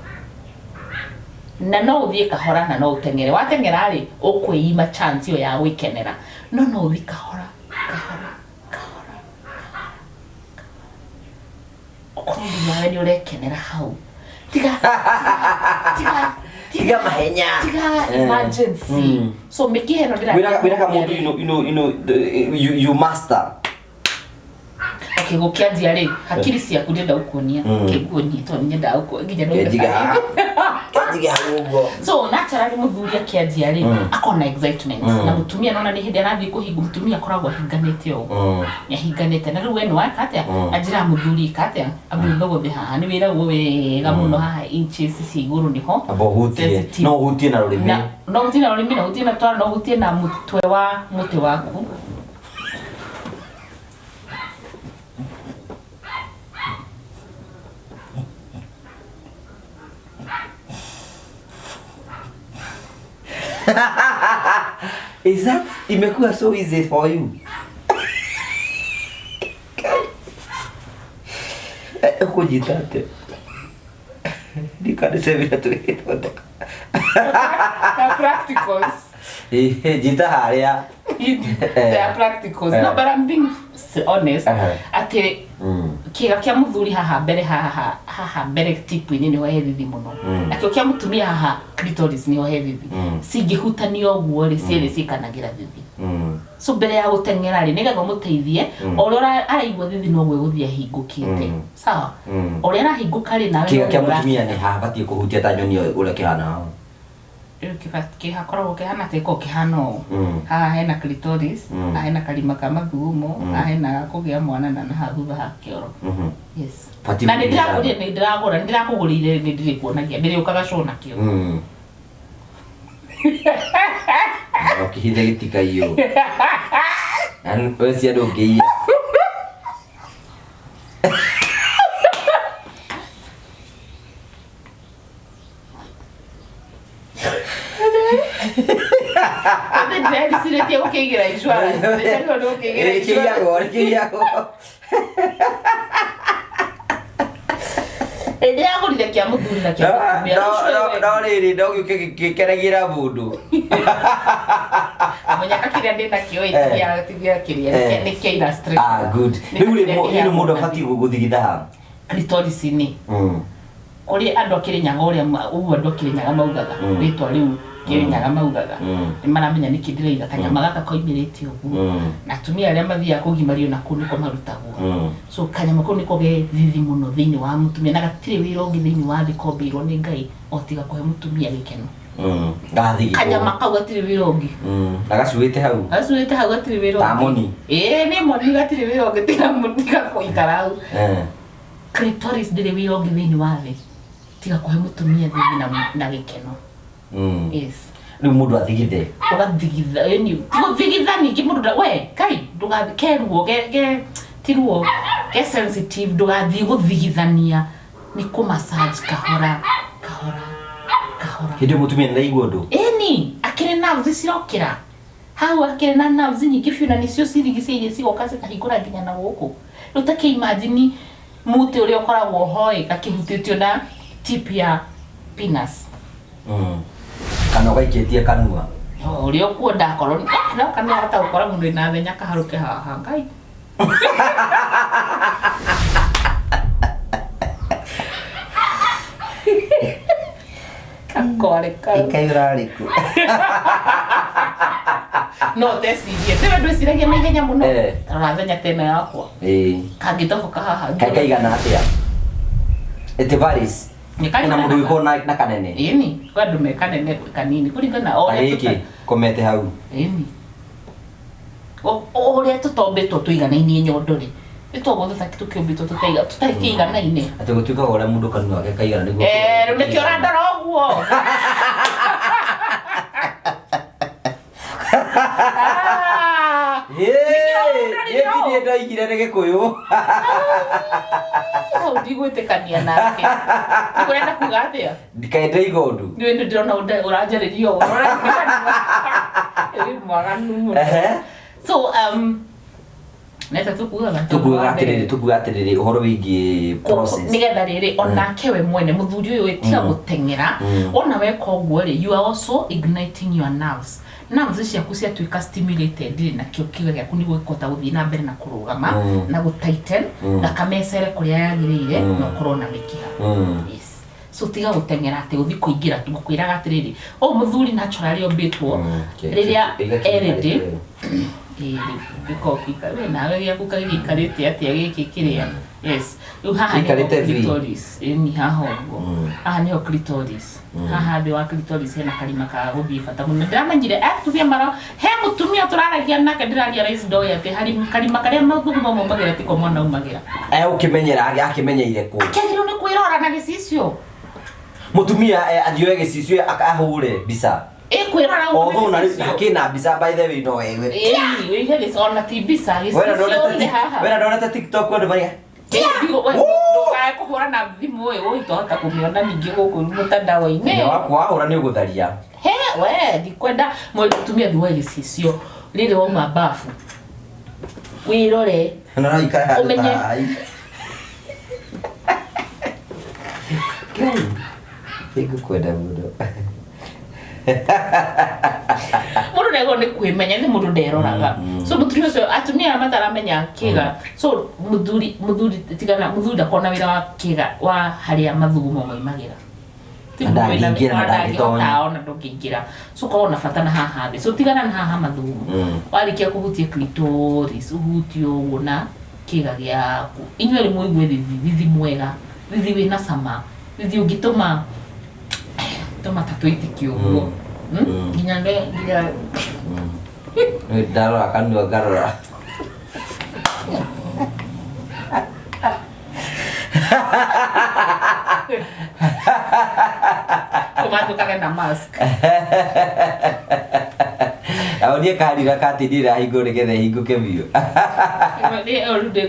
Na no ũthiĩ kahora na no ũteng'ere. Wateng'era rĩ, ũkwĩima chance ĩyo ya gwĩkenera. No no ũthiĩ kahora, kahora, kahora, kahora, kahora. Ũkorwo nginya we nĩ ũrekenera hau. Tiga, tiga, tiga mahenya. Tiga emergency. So mĩkiha ĩno ndĩra- Wĩraga mũndũ, you know, you know, you know, the, you, you master. Okay, gũkĩanjia rĩ, hakiri ciaku ndĩrenda gũkuonia. Kĩnguonie tondũ nyendaga gũkuonia nginya no Kĩnjige haha. Kĩnjige hau ũguo. So naturally mũthuri akĩanjia rĩ, akona excitement. Na mũtumia nona nĩ hĩndĩ arathiĩ kũhingwo, mũtumia akoragwo ahinganĩte ũguo. Nĩ ahinganĩte. Na rĩu we nĩ weka atĩa? Anjĩraga mũthuri ĩka atĩa? Ambe ũthogothe haha. Nĩ wĩragwo wega mũno haha inches cia igũrũ nĩho. Amba ũhutie. Sensitive. No ũhutie na rũrĩmĩ. Na, no ũhutie na rũrĩmĩ, no ũhutie na twara, no ũhutie na mũtwe wa mũtĩ waku. Is that imekuwa so easy for you? Kujita ate. Ndikanisemera tũgĩthondeka. They are practicals. Jita harĩa. They are practicals. No, but I'm being honest. Atĩ kĩga kĩa mũthuri haha mbere, haha, haha mbere tip-inĩ nĩho he thithi mũno. Nakĩo kĩa mũtumia haha clitoris nĩho he thithi. Cingĩhutanio ũguo rĩ, cierĩ ciĩkanagĩra thithi. So mbere ya gũteng'era rĩ, nĩgetha ũmũteithie, o ũrĩa araigua thithi noguo egũthiĩ ahingũkĩte. Sawa? O ũrĩa arahingũka rĩ, nawe Kĩga kĩa noguo ũra- mũtumia nĩ haha batiĩ kũhutia ta nyoni ũrĩa kĩhana hau. Rĩu kĩhakoragwo kĩhana atĩa? Gĩkoragwo kĩhana ũũ. Haha hena clitoris, haha hena karima ka mathugumo, haha hena ga kũgĩa mwana na haha thutha ha kĩoro. Yes. Batiĩ Na nĩ kũgĩa ndĩrakũria, nĩ ndĩragũra, nĩ ndĩrakũgũrĩire, nĩ ndĩrĩkuonagia, ndĩrĩũkaga show nakĩo. Na ũkĩhithe gĩtikaiywo. Na we cia ndũngĩiya. Ndĩrecirĩtie gũkĩigĩra insurance. Ndĩrecirĩtie gũkĩigĩra insurance. Rĩkĩiyagwo, rĩkĩiyagwo. Ndĩragũrire kĩa mũthuri na kĩa mũtumia. No rĩrĩ, no gĩũke gĩkenagĩra mũndũ. Mũnyaka kĩrĩa ndĩnakĩo ĩ, ti gĩa kĩrĩa, nĩ kĩa illustration. Good. Nĩ Rĩu rĩ, kĩrĩa kĩheagwo rĩu mũndũ na abatiĩ gũthigitha ha? Clitoris-inĩ. Kũrĩ andũ a Kĩrĩnyaga ũrĩa ũguo andũ a Kĩrĩnyaga maugaga, rĩtwa rĩu Kĩrĩnyaga maugaga. Nĩ maramenya nĩkĩ ndĩraiga kanyama gaka koimĩrĩte ũguo. Na atumia arĩa mathiaga kũgimario na kũu nĩko marutagwo. So kanyama kau nĩko ge thithi mũno thĩinĩ wa mũtumia, na gatirĩ wĩra ũngĩ thĩinĩ wa thĩ kombĩirwo nĩ Ngai o tiga kũhe mũtumia gĩkeno. Gathigithwo. Kanyama kau gatirĩ wĩra ũngĩ. Na gacuĩte hau. Gacuĩte hau gatirĩ wĩra Ta ũngĩ. moni. Ĩĩ nĩ moni, gatirĩ wĩra ũngĩ tiga gũikara hau. Clitoris ndĩrĩ wĩra ũngĩ thĩinĩ wa thĩ tiga kũhe mũtumia thithi na gĩkeno. Yes. Rĩu mũndũ athigithe. Ũgathigitha, ĩni gũthigitha ningĩ mũndũ we kai ndũgathi ke ruo ke ti ruo ke sensitive, ndũgathiĩ gũthigithania, nĩ kũ massage kahora kahora kahora. Hĩndĩ ĩyo mũtumia nĩaraigua ũndũ. Ĩni akĩrĩ nerves cirokĩra hau, akĩrĩ na nerves nyingĩ biũ, na nĩcio cirigicĩirie cigoka cikahingũra nginya na gũkũ. Rĩu ta kĩ imagine mũtĩ ũrĩa ũkoragwo hoe gakĩhutĩtio na tip ya penis. Kana ũgaikĩtie kanua. Ũrĩa ũkuenda, akorwo no kana ahota gũkora mũndũ wĩna thenya kaharũke haha ngai. Kakware kau. Ikairarĩkũ? No tecirie nĩwe ndwĩciragia na ihenya mũno. Rora thenya teno yakwa. Kangĩtoboka haha. Kaĩ kaigana atĩa? It varies. Nĩ karĩ Na mũndũ wĩkorwo na kanene. Ĩni kwĩ andũ me kanene, kwĩ kanini, kũringana o Ta ũrĩa gĩkĩ komete hau. Ĩni o ũrĩa tũtombĩtwo tũiganainie nyondo rĩ, nĩ toguo tũkĩũmbĩtwo tũtakĩiganaine. Atĩ gũtuĩkaga ũrĩa mũndũ kanua gake kaigana nĩguo. Rĩu nĩkĩo ũrandora ũguo. Ah! Niĩ ndirĩ ndoigire nĩ Gĩkũyũ. Hau ndigwĩtĩkania nake. Ũrenda kuga atĩa? Kaĩ ndoiga ũndũ? Nĩ nĩ ndĩrona ũranjarĩria ũguo. Wĩ mwaganu mũno. So neta tukugaga Tukugaga atĩrĩrĩ ũhoro wĩgiĩ process. Nigetha rĩrĩ onake we mwene mũthuri ũyũ tiga gũteng'era. Ona weka ũguo rĩ, you are also igniting your nerves. Nerves ciaku ciatuĩka stimulated rĩ, nakĩo kĩga gĩaku nĩguo gĩkũhota gũthiĩ na mbere na kũrũgama na gũtighten, thakame ĩcere kũrĩa yagĩrĩire na ũkorwo na mĩkiha. Yes, so tiga gũteng'era atĩ gũthiĩ kũingĩra. Ngũkwĩraga atĩrĩrĩ, ũyũ mũthuri naturally ombĩtwo rĩrĩa erĩndĩ we nawe gĩaku kagĩikarĩte atĩa gĩkĩ kĩrĩa. Yes, rĩu haha nĩho Gĩikarĩte V. Clitoris ĩni haha ũguo. Haha nĩho clitoris, haha thĩ wa clitoris hena karima ka gũthiĩ bata mũno. Ndĩramenyire atumia mara he mũtumia tũraragia nake, ndĩrarealize ndoĩ atĩ harĩ karima karĩa mathugumo maumagĩra tiko mwana aumagĩra. Ũkĩmenyera akĩmenyeire kũ? Akĩagĩrĩirwo nĩ kwĩrora na gĩcicio. Mũtumia athiĩ oe gĩcicio ahũre mbica. Ĩkwĩrora Although na rĩu hakĩna mbica, by the way, no wewe. Ĩni wĩige gĩcicio, ona ti mbica, Wena gĩcicio ndonete ũige haha. Wena ndonete TikTok andũ marĩa Ndũkae kũhũra na thimũ ĩ ũĩ twahota kũmĩona ningĩ gũkũ mũtandao-inĩ. Waku wahũra nĩ ũgũtharia. He we ndikwenda mũtumia thiĩ woe gĩcicio rĩrĩ wauma bafu wĩrore. Na no ikare handũ Ũmenye. ta haha. Ngai, nĩngũkwenda mũno. Mũndũ ndagĩrĩirwo nĩ kwĩmenya, nĩ mũndũ nderoraga. So mũtumia ũcio, atumia aya mataramenya kĩga, so mũthuri tigana, mũthuri ndakorwo na wĩra wa kĩga wa harĩa mathugumo maumagĩra. Ti Na mũndũ wĩna- ndangĩingĩra na ona ndangĩtonya. ndangĩhota, ona ndũngĩingĩra, so korwo na bata na haha thĩ, so tigana na haha mathugumo. Warĩkia kũhutia clitoris, ũhutie ũguo na kĩga gĩaku, inyuĩ erĩ mũigue thithi, thithi mwega, thithi wĩna cama, thithi ũngĩtũma tũma ta tũitĩke ũguo. Nginya nginya Nĩ ndarora kanua ngarora. Kũmatũkage na mask. Aonie karira katindire ahingwo nĩgetha ĩhingũke biũ.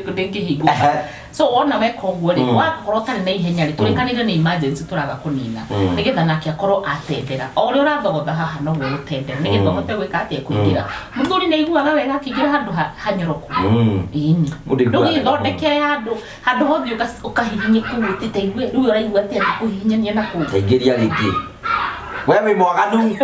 Ndĩngĩhingũka. So wona weka ũguo rĩ, wakorwo ũtarĩ na ihenya rĩ, tũrĩkanĩre nĩ emergency tũraga kũnina, nĩgetha nake akorwo atendera o ũrĩa ũrathogotha haha noguo gũtendera, nĩgetha ũhote gwĩka atĩa, kũingĩra. Mũthuri nĩ aiguaga wega akĩingĩra handũ hanyoroku. Ĩni. Mũndũ aiguaga wega. Ndũgĩthondeke handũ hothe ũkahihinye kũu ũtitaigue rĩu ũraigua atĩa kũhihinyania na kũu. Taingĩria rĩngĩ. We wĩ mwaganu.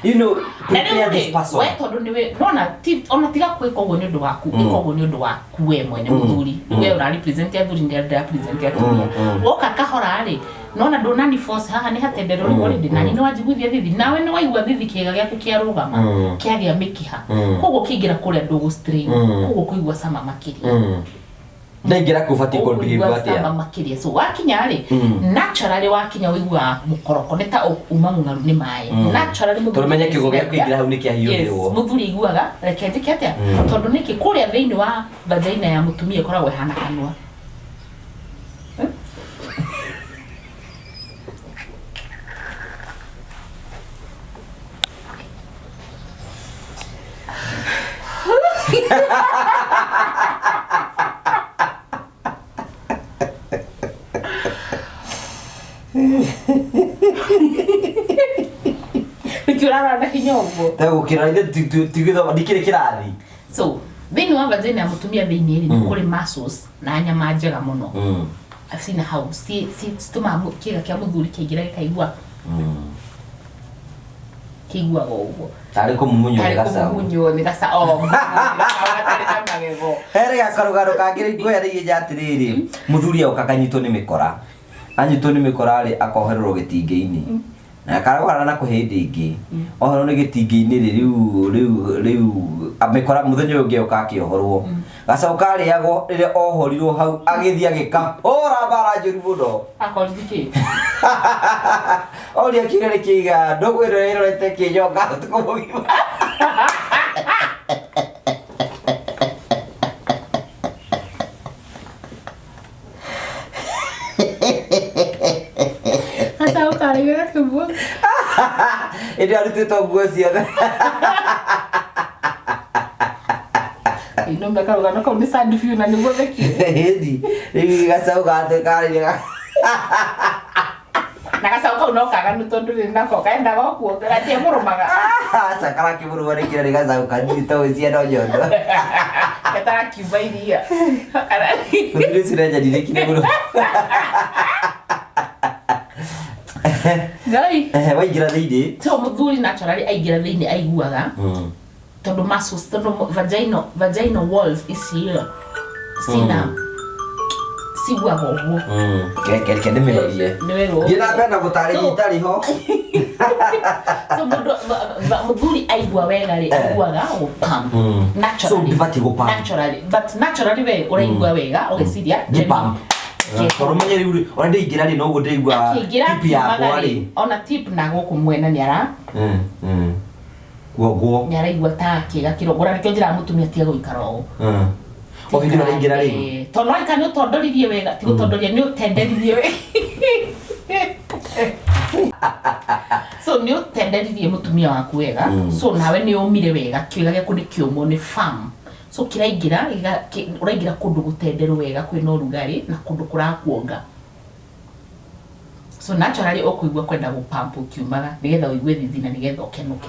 Na rĩu Prepare this rĩ, person. we tondũ nĩwe nona ona tiga kwĩka ũguo nĩ ũndũ waku, ĩka ũguo nĩ ũndũ waku we mwene mũthuri, we ũra represent athuri, nĩ ndĩra represent atumia. Woka kahora rĩ, nona ndũnani force haha nĩ hatenderwo rĩu already, nani nĩ wanjiguithia thithi, nawe nĩ waigua thithi, kĩga gĩaku kĩarũgama, kĩagĩa mĩkiha, koguo ũkĩingĩra kũrĩa ndũgũ strain, koguo kũigua cama makĩria. Ndaingĩra kũu batiĩ Ũkũigua kũbehave cama atĩa? makĩria. So wakinya rĩ, naturally wakinya ũiguaga mũkoroko nĩ ta uma mũng'aru nĩ maĩ. Naturally mũthuri Tondũ menye kiugo gĩa kũingĩra hau nĩ Yes, kĩahiũhĩrwo. mũthuri aiguaga reke njĩke atĩa, tondũ nĩkĩ kũrĩa thĩinĩ wa vagina ya mũtumia ĩkoragwo ĩhana kanua. Nĩkĩ ũrarora na hinya ũguo? Tegũkĩra ithe tigĩthoma ndikĩrĩ kĩrathi. So thĩinĩ wa vagina ya mũtumia thĩinĩ rĩ, nĩ kũrĩ muscles na nyama njega mũno cina hau citũmaga kĩga kĩa mũthuri kĩaingĩra gĩkaigua kĩiguaga ũguo. Tarĩ kũmumunywo nĩ Tarĩ gacaũ. kũmumunywo nĩ gacaũ, oh, gatarĩ na magego. Here gakarũgano kangĩ rĩu ngwĩra nja atĩrĩrĩ, mũthuri oka akanyitwo nĩ mĩkora, anyitwo nĩ mĩkora rĩ, akohererwo gĩtingĩ-inĩ na karwara nako hĩndĩ ĩngĩ oherwo nĩ gĩtingĩ-inĩ rĩ, rĩu rĩu rĩu mĩkora mũthenya ũyũ ũngĩ oka akĩohorwo gacaũ karĩagwo rĩrĩa ohorirwo hau agĩthiĩ agĩkahũra mbara njũru mũno. Akorire kĩ? Oria kĩũria nĩ kĩiga ndũgũ ĩno ĩrorete kĩnyonga ũtukũ mũgima. Gacaũ karĩire gakĩmwo. Ĩndĩ arutĩtwo nguo ciothe. Ĩno karũgano kau nĩ sad biũ na nĩguo thekire. Ĩndi rĩu gacaũ karĩire Na gacaũ kau no kaganu tondũ rĩ nako kaendaga o kuonga gatiemũrũmaga. Aca karakĩmũrũma nĩ kĩrĩa nĩ gacaũ kanini to ciana nyondo. Gatarakiuma iria. Mũthuri ũcio nĩanjarirĩkire mũno. Ngai. Ehe, waingĩra thĩinĩ. So mũthuri naturally aingĩra thĩinĩ aiguaga tondũ muscles, tondũ vaginal walls ici cina ciguaga ũguo. Reke reke ndĩmĩrorie. Nĩ werwo. Thiĩ na mbere na gũtarĩria So- itarĩ ho. So mũndũ mũthuri aigua wega rĩ, aiguaga gũpump. Naturally. So ndibatiĩ gũpump. Naturally. But naturally we ũraigua wega ũgeciria Nĩ pump. Tondũ menye rĩu rĩ, ona ndĩingĩra rĩ noguo ndĩraigua akĩingĩra tip yakwa akiumaga rĩ. rĩ, ona tip na gũkũ mwena nĩara Kuongwo. nĩaraigua ta kĩga kĩrongora nĩkĩo njĩraga mũtumia tiga gũikara ũũ. O hĩndĩ ĩyo ũraingĩra rĩ. Tondũ no ika nĩ ũtondoririe wega, ti gũtondoria nĩ ũtenderirie wega. So nĩ ũtenderirie mũtumia waku wega, so nawe nĩ ũmire wega, kĩga gĩaku nĩ kĩũmũ, nĩ firm. So kĩraingĩra, ũraingĩra kũndũ gũtenderu wega, kwĩna ũrugarĩ na kũndũ kũrakuonga. So naturally ũkũigua kwenda gũpump ũkiumaga nĩgetha ũigue thithina nĩgetha ũkenũke.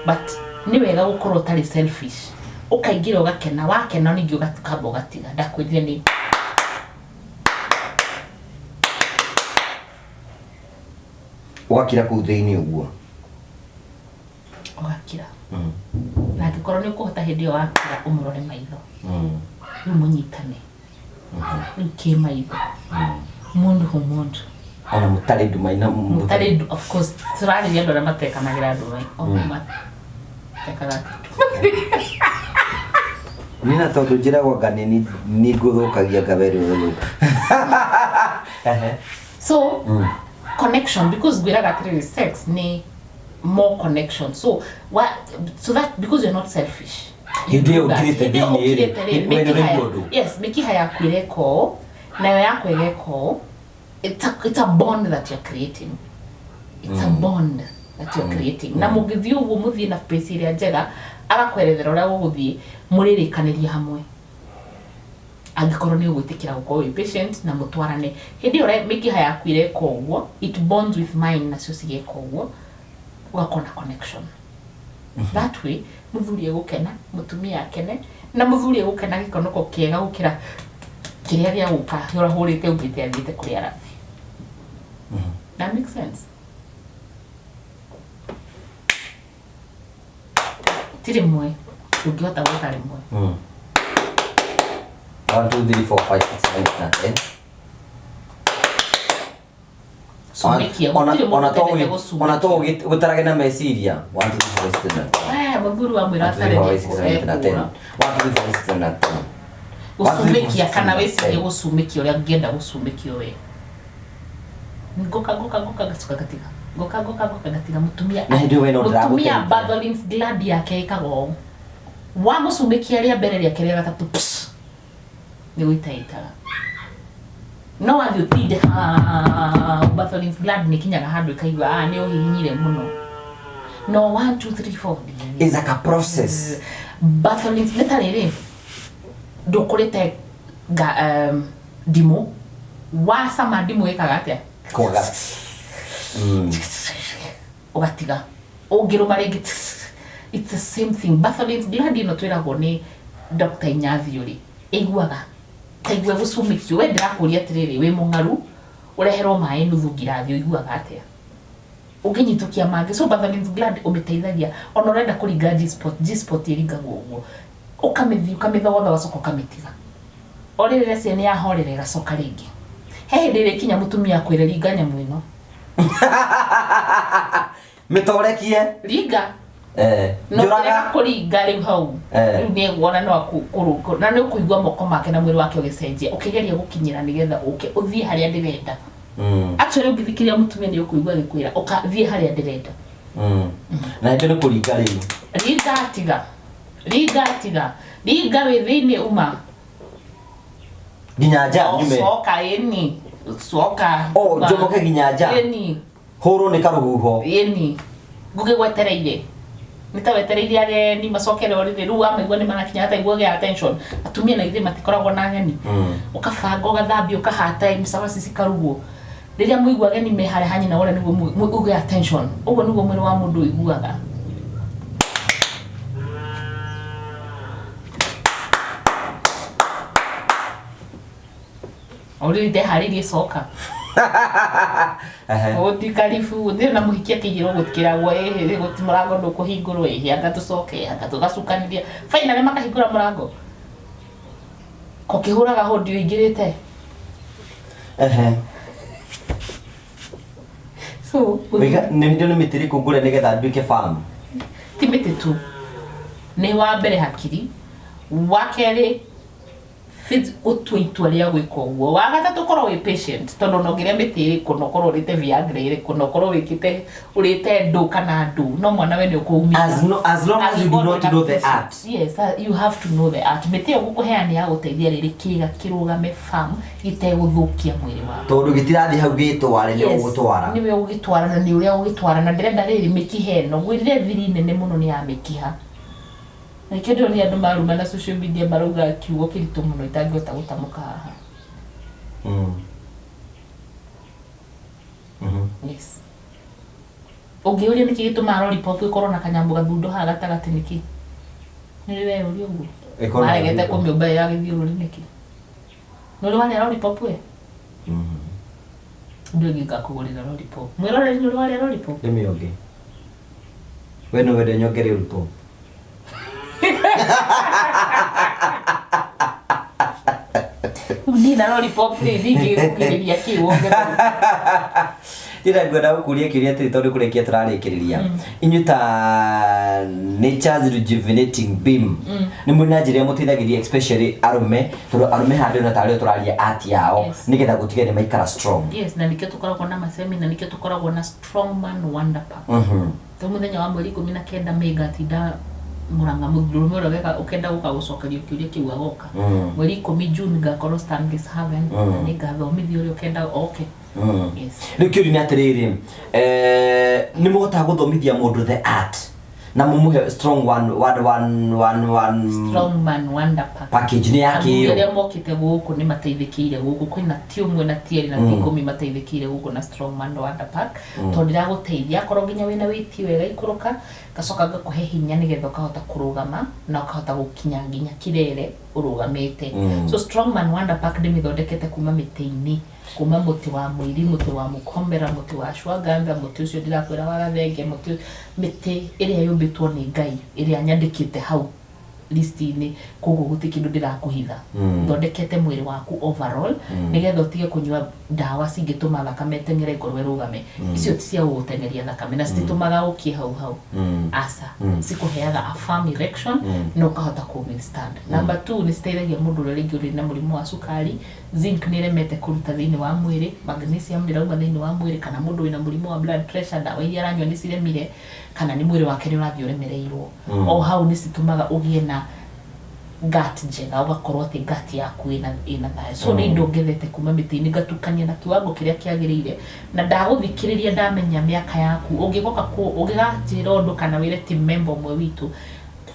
But nĩ wega gũkorwo ũtarĩ selfish. Ũkaingĩra ũgakena, wakena ningĩ ũgakamba ũgatiga. Ndakwĩrire nĩ Ũgakira kũu thĩinĩ ũguo. Ũgakira. Na angĩkorwo nĩ ũkũhota hĩndĩ ĩyo wakira ũmũrore maitho. Rĩu mũnyitane. Rĩu kĩ maitho. Mũndũ hu mũndũ. Ona mũtarĩ nduma-inĩ. Mũtarĩ of course tũrarĩria andũ arĩa matekanagĩra nduma. Matekaga Niĩ na tondũ njĩragwo anga nĩ ngũthũkagia ngaberwo gũthũka. So connection, because ngwĩraga atĩrĩrĩ, sex nĩ more connection. So what, so that because you're not selfish. Hĩndĩ ĩyo ũkirĩte Hĩndĩ ĩyo thĩinĩ rĩ, ũkirĩte rĩ, we nĩ mĩkiha ũraigua ũndũ? Yes, mĩkiha yaku ĩreka ũũ, nayo yaku ĩgeka ũũ. It's a bond that you're creating. It's a bond that you're creating. Na mũngĩthiĩ ũguo mũthiĩ na pace ĩrĩa njega, agakwerethera ũrĩa gũgũthiĩ, mũrĩrĩkanĩria hamwe. Angĩkorwo nĩ ũgwĩtĩkĩra gũkorwo wĩ patient na mũtwarane. Hĩndĩ ĩyo mĩkiha yaku ĩreka ũguo, it bonds with mine nacio cigeka ũguo, ũgakorwo na connection. That way, mũthuri egũkena, mũtumia akene, na mũthuri egũkena gĩkonoko kĩega gũkĩra kĩrĩa gĩa gũka ũrahũrĩte aumĩte athiĩte kũrĩa arathiĩ. That makes sense. Ti rĩmwe, ndũngĩhota gwĩka rĩmwe. 1, 2, 3, 4, 5, 6, 7, 8, 9, 10. Cumĩkia, gũtirĩ mũndũ ũtendete gũcumĩkia. Ona to gũtarage na meciria. 1, 2, 3, 4, 5, 6, 7, 8, 9, 10. Mũthuri wa mwĩra 1, 2, 3, 4, 5, 6, 7, 8, 9, 10. atarĩ 1, 2, 3, 4, 5, 6, 7, 8, 9, 10. Gũcumĩkia kana Gũcumĩkia. wĩcirie gũcumĩkia ũrĩa ngĩenda gũcumĩkio we. Ngoka ngoka ngoka ngacoka ngatiga. Ngoka ngoka ngoka ngatiga mũtumia. Na hĩndĩ ĩyo we no Mũtumia ndĩragũteithia. Bartholin's gland yake ĩkaga ũũ. Wamũcumĩkia rĩa mbere rĩa kerĩ rĩa gatatũ pss, nĩ gũita ĩitaga. No wathiĩ ũtinde hau Bartholin's gland nĩ ĩkinyaga handũ ĩkaigua ah nĩ ũhihinyire mũno. No 1 2 3 4 It's like a process. Bartholin's nĩ ta rĩrĩ ndũkũrĩte ndimũ wacama ndimũ ĩkaga atĩa Kwaga. Ũgatiga ũngĩrũma rĩngĩ it's the same thing. Bartholin's gland ĩno twĩragwo nĩ Dr. Inyathiũ rĩ ĩiguaga ta igua gũcumĩkio. We ndĩrakũria atĩrĩrĩ, wĩ mũng'aru ũreherwo maĩ nuthu ngirathi ũiguaga atĩa ũngĩnyitũkia mangĩ? So Bartholin's gland ũmĩteithagia ona ũrenda kũringa G-spot. G-spot ĩringagwo ũguo ũkamĩthiĩ ũkamĩthogotha ũgacoka ũkamĩtiga o rĩrĩ rĩacia nĩ yahorera ĩgacoka rĩngĩ. He hĩndĩ ĩrĩkinya mũtumia akwĩre ringa nyamũ ĩno. Mĩtorekie. Ringa. Eh. No Njũraga. kũrega kũringa rĩu hau Eh. rĩu nĩ egwona no akũrũngũ na nĩ ũkũigua moko make na mwĩrĩ wake ũgĩcenjia ũkĩgeria gũkinyĩra nĩgetha ũke ũthiĩ harĩa ndĩrenda. Actually ũngĩthikĩrĩria mũtumia nĩ ũkũigua agĩkwĩra ũka thiĩ harĩa ndĩrenda. Na hĩndĩ nĩ kũringa rĩu. Ringa tiga, ringa tiga, ringa wĩ thĩinĩ uma. Nginya nja nyume. Coka ĩni coka. Oh, njomoke nginya nja. Ĩni. Hũrwo nĩ karũhuho. Ĩni ngũgĩgwetereire nĩ ta wetereire ageni macokere ũrĩrĩ rĩu wamaigua nĩ marakinya hata igua gĩa attention. Atumia na ithuĩ matikoragwo na ageni. Ũkabanga ũgathambia ũkahata cabaci cikarugwo rĩrĩa mũigua ageni me harĩa ha nyina ũrĩa nĩguo ũgĩe attention. Ũguo nĩguo mwĩrĩ wa mũndũ ũiguaga. O rĩu ndeharĩirie coka. Ehe. Gũthi karibu gũtirĩ na mũhiki akĩigĩrwo gũtikĩragwo ĩhĩ gũti mũrango ndũkũhingũrwo ĩhĩ anga tũcoke anga tũgacukanĩria finally makahingũra mũrango kokĩhũraga hũndi ũingĩrĩte. Ehe. So Wĩga nĩ hĩndĩ nĩ mĩtĩ ĩrĩkũ ngũre nĩgetha nduĩke farm? Ti mĩtĩ tu, nĩ wa mbere hakiri, wa kerĩ gũtua itua rĩa gwĩka ũguo, wa gatatũ korwo wĩ patient tondũ ona ũngĩrĩa mĩtĩ ĩrĩkũ na ũkorwo ũrĩte Viagra ĩrĩkũ na ũkorwo wĩkĩte ũrĩte ndũ kana ndũ no mwana we nĩ ũkũumithia. As, no, as long as you do not know the art. Yes, you have to know the art. Mĩtĩ ĩyo ngũkũheana nĩ ya gũteithia rĩrĩ kĩga kĩrũgame firm gĩtegũthũkia mwĩrĩ waku. Tondũ gĩtirathiĩ hau gĩtware nĩ ũgũtwara. Nĩwe ũgĩtwara na nĩ ũrĩa ũgĩtwara na ndĩrenda rĩrĩ mĩkiha ĩno ngwĩrire thiri nene mũno nĩ ya mĩkiha. Na nĩkĩo ndĩronire andũ maruma na social media marauga kiugo kĩritũ mũno itangĩhota gũtamũka haha. Yes. Ũngĩũria nĩkĩ gĩtũmaga lollipop ĩkorwo na kanyamũ gathundo haha gatagatĩ nĩkĩ? Nĩ ũrĩ weyũria ũguo? Ĩkorwo na Maregete gathundo. kũmĩũmba ĩ ya gĩthiũrũrĩ nĩkĩ? Nĩ ũrĩ warĩa lollipop we? Ũndũ ũngĩ ngakũgũrĩra lollipop. Mwĩroreri nĩ ũrĩ warĩa lollipop? Ndĩmĩonge. We no wende nyongere lollipop. Niĩ na lollipop rĩ ndingĩgũkirĩria kĩ wongerere. Ndĩra ngwenda gũkũria kĩũria atĩrĩ tondũ kũrĩkia tũrarĩkĩrĩria. Inyuĩ ta Nature's Rejuvenating Beam nĩ mũrĩ na njĩra ĩrĩa mũteithagĩrĩria especially arũme tondũ arũme haha ndĩrona tarĩo tũraria art yao Yes. nĩgetha gũtige nĩ maikara strong. Yes, na nĩkĩo tũkoragwo na masemina, nĩkĩo tũkoragwo na Strong Man Wonder Park. To mũthenya wa mweri 19 May ngatinda Murang'a mũndũrũme ũrĩa ũkenda gũka gũcokerio kĩũria kĩu agoka. Mweri 10 June ngakorwo Stanley's Haven na nĩngathomithia ũrĩa ũkenda oke. Yes. Rĩu kĩũria nĩ atĩrĩrĩ, nĩ mũhotaga gũthomithia mũndũ the art na mũmũhe strong one one one one one Strong Man Wonder Park. package nĩ ya Athuri kĩo. arĩa mokĩte gũkũ nĩ mateithĩkĩire gũkũ kwĩna ti ũmwe na ti erĩ na ti 10 mateithĩkĩire gũkũ na Strong Man Wonder Park tondũ ndĩragũteithia akorwo nginya wĩna wĩti wega ikũrũka ngacoka ngakũhe hinya nĩgetha ũkahota kũrũgama na ũkahota gũkinya nginya kirere ũrũgamĩte. So Strong Man Wonder Park ndĩmĩthondekete kuma mĩtĩ-inĩ, kuma mũtĩ wa mũiri, mũtĩ wa mũkomera, mũtĩ wa ashwagandha, mũtĩ ũcio ndĩrakwĩra wa gathenge, mũtĩ mĩtĩ ĩrĩa yũmbĩtwo nĩ Ngai ĩrĩa nyandĩkĩte hau. list-inĩ koguo gũtirĩ kĩndũ ndĩrakũhitha. Thondekete mwĩrĩ waku overall nĩgetha ũtige kũnyua ndawa cingĩtũma thakame ĩteng'ere ngoro ĩrũgame. Icio ti cia gũgũteng'eria thakame na cititũmaga ũkie hau hau. Aca. Cikũheaga a firm erection na ũkahota kũ withstand. Number two nĩ citeithagia mũndũ ũrĩa rĩngĩ ũrĩ na mũrimũ wa cukari, zinc nĩ ĩremete kũruta thĩinĩ wa mwĩrĩ, magnesium ndĩrauma thĩinĩ wa mwĩrĩ, kana mũndũ wĩna mũrimũ wa blood pressure ndawa iria aranyua nĩ ciremire, kana nĩ mwĩrĩ wake nĩ ũrathiĩ ũremereirwo. O hau nĩ citũmaga ũgĩe na gut njega, ũgakorwo atĩ gut yaku ĩna ĩna thayũ. So nĩ indo ngethete kuma mĩtĩ-inĩ ngatukania na kiwango kĩrĩa kĩagĩrĩire, na ndagũthikĩrĩria ndamenya mĩaka yaku, ũngĩgoka ũngĩganjĩra ũndũ kana wĩre team member ũmwe witũ,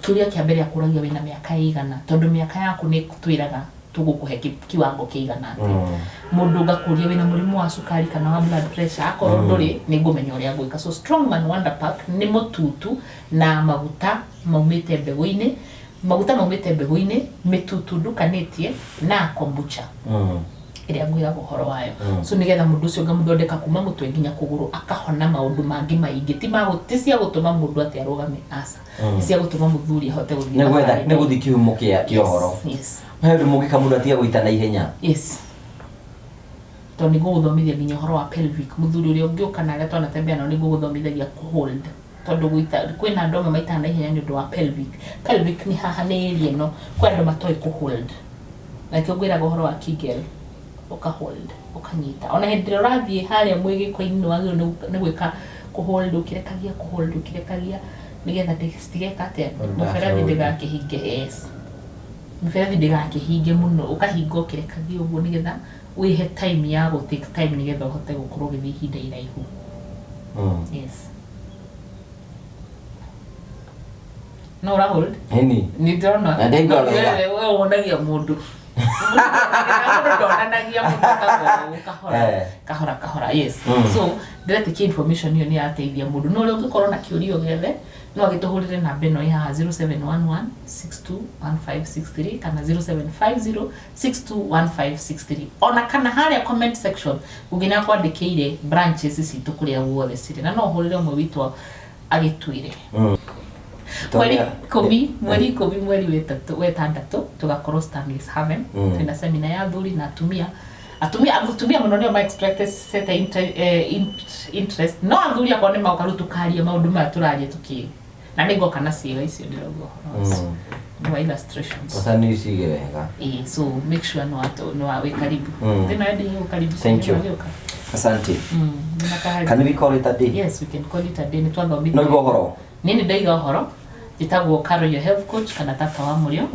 kĩũria kĩa mbere akũragia wĩna mĩaka ĩigana, tondũ mĩaka yaku nĩ ĩtwĩraga tũgũkũhe kiwango kĩigana atĩa. Mũndũ ngakũria wĩna mũrimũ wa cukari kana wa blood pressure, akorwo ndũrĩ, nĩ ngũmenya ũrĩa ngwĩka. So Strongman Wonder Pack nĩ mũtutu na maguta maumĩte mbegũ-inĩ, maguta maumĩte mbegũ-inĩ, mĩtutu ndukanĩtie na kombucha ĩrĩa ngwĩraga ũhoro wayo. So nĩgetha mũndũ ũcio ngamũthondeka kuma mũtwe nginya kũgũrũ, akahona maũndũ mangĩ maingĩ, ti ma ti cia gũtũma mũndũ atĩ arũgame, aca, nĩ cia gũtũma mũthuri ahote gũthiĩ Nĩ gwetha thabarĩ. Nĩ gũthiĩ kĩhumo kĩa kĩa ũhoro. Yes. He ũndũ mũngĩka mũndũ atige gũita na ihenya? Yes, tondũ nĩ ngũgũthomithia nginya ũhoro wa pelvic. Mũthuri ũrĩa ũngĩũka na arĩa twanatembea nao, nĩ ngũgũthomithagia kũhold, tondũ gũita kwĩna andũ amwe maitaga na ihenya nĩ ũndũ wa pelvic. Pelvic nĩ haha, nĩ area ĩno. Kwĩ andũ matoĩ kũhold, na nĩkĩo ngwĩraga ũhoro wa Kegel, ũkahold, ũkanyita ona hĩndĩ ĩrĩa ũrathiĩ harĩa mwĩgĩko-inĩ, nĩ wagĩrĩirwo nĩ gwĩka kũhold, ũkĩrekagia, kũhold ũkĩrekagia, nĩgetha citigeka atĩa, mũberethi ndĩgakĩhinge. Yes, mĩberethi ndĩgakĩhinge mũno, ũkahinga ũkĩrekagia ũguo, nĩgetha wĩhe time ya gũ take time, nĩgetha ũhote gũkorwo ũgĩthiĩ ihinda iraihu. Yes, no ũra hold. Ĩni. Nĩ ndĩrona. Na ndaigua wega. We wonagia mũndũ, mũndũ ndonanagia mũndũ, kahora kahora. Kahora kahora, yes. So ndĩretĩkia information ĩyo nĩ yateithia mũndũ, no ũrĩa ũngĩkorwo na kĩũria o gĩothe no agĩtũhũrĩre namba ĩno ĩ haha, 0711 621563 kana 0750 621563, ona kana harĩa comment section ũngĩ nĩ akwandĩkĩire branches citũ kũrĩa guothe cirĩ, na no ũhũrĩre ũmwe witũ agĩtwĩre. Mweri 10, mweri 10, mweri wetatũ, wetandatũ, tũgakorwo Stanley's Haven. Twĩna semina ya athuri na atumia. Atumia mũno nĩo ma expect interest, no athuri akorwo nĩ magoka rĩu tũkaria maũndũ maya tũraria tũkĩ, na nĩ ngoka na ciĩga icio ndĩrauga ũhoro wacio nĩ wa illustrations. Bata nĩ ucige wega. Ĩĩ, so make sure nĩ wa wĩ karibu. Thĩna wendi gũkaribisha. Thank you. Nĩwagĩũka. Asante. Nĩ makahari. Can we call it a day? Yes, we can call it a day. Nĩ twathomithia. No igua ũhoro. Niĩ nĩ ndaiga ũhoro. Njĩtagwo Carol, your health coach, kana tata wa mũrĩo.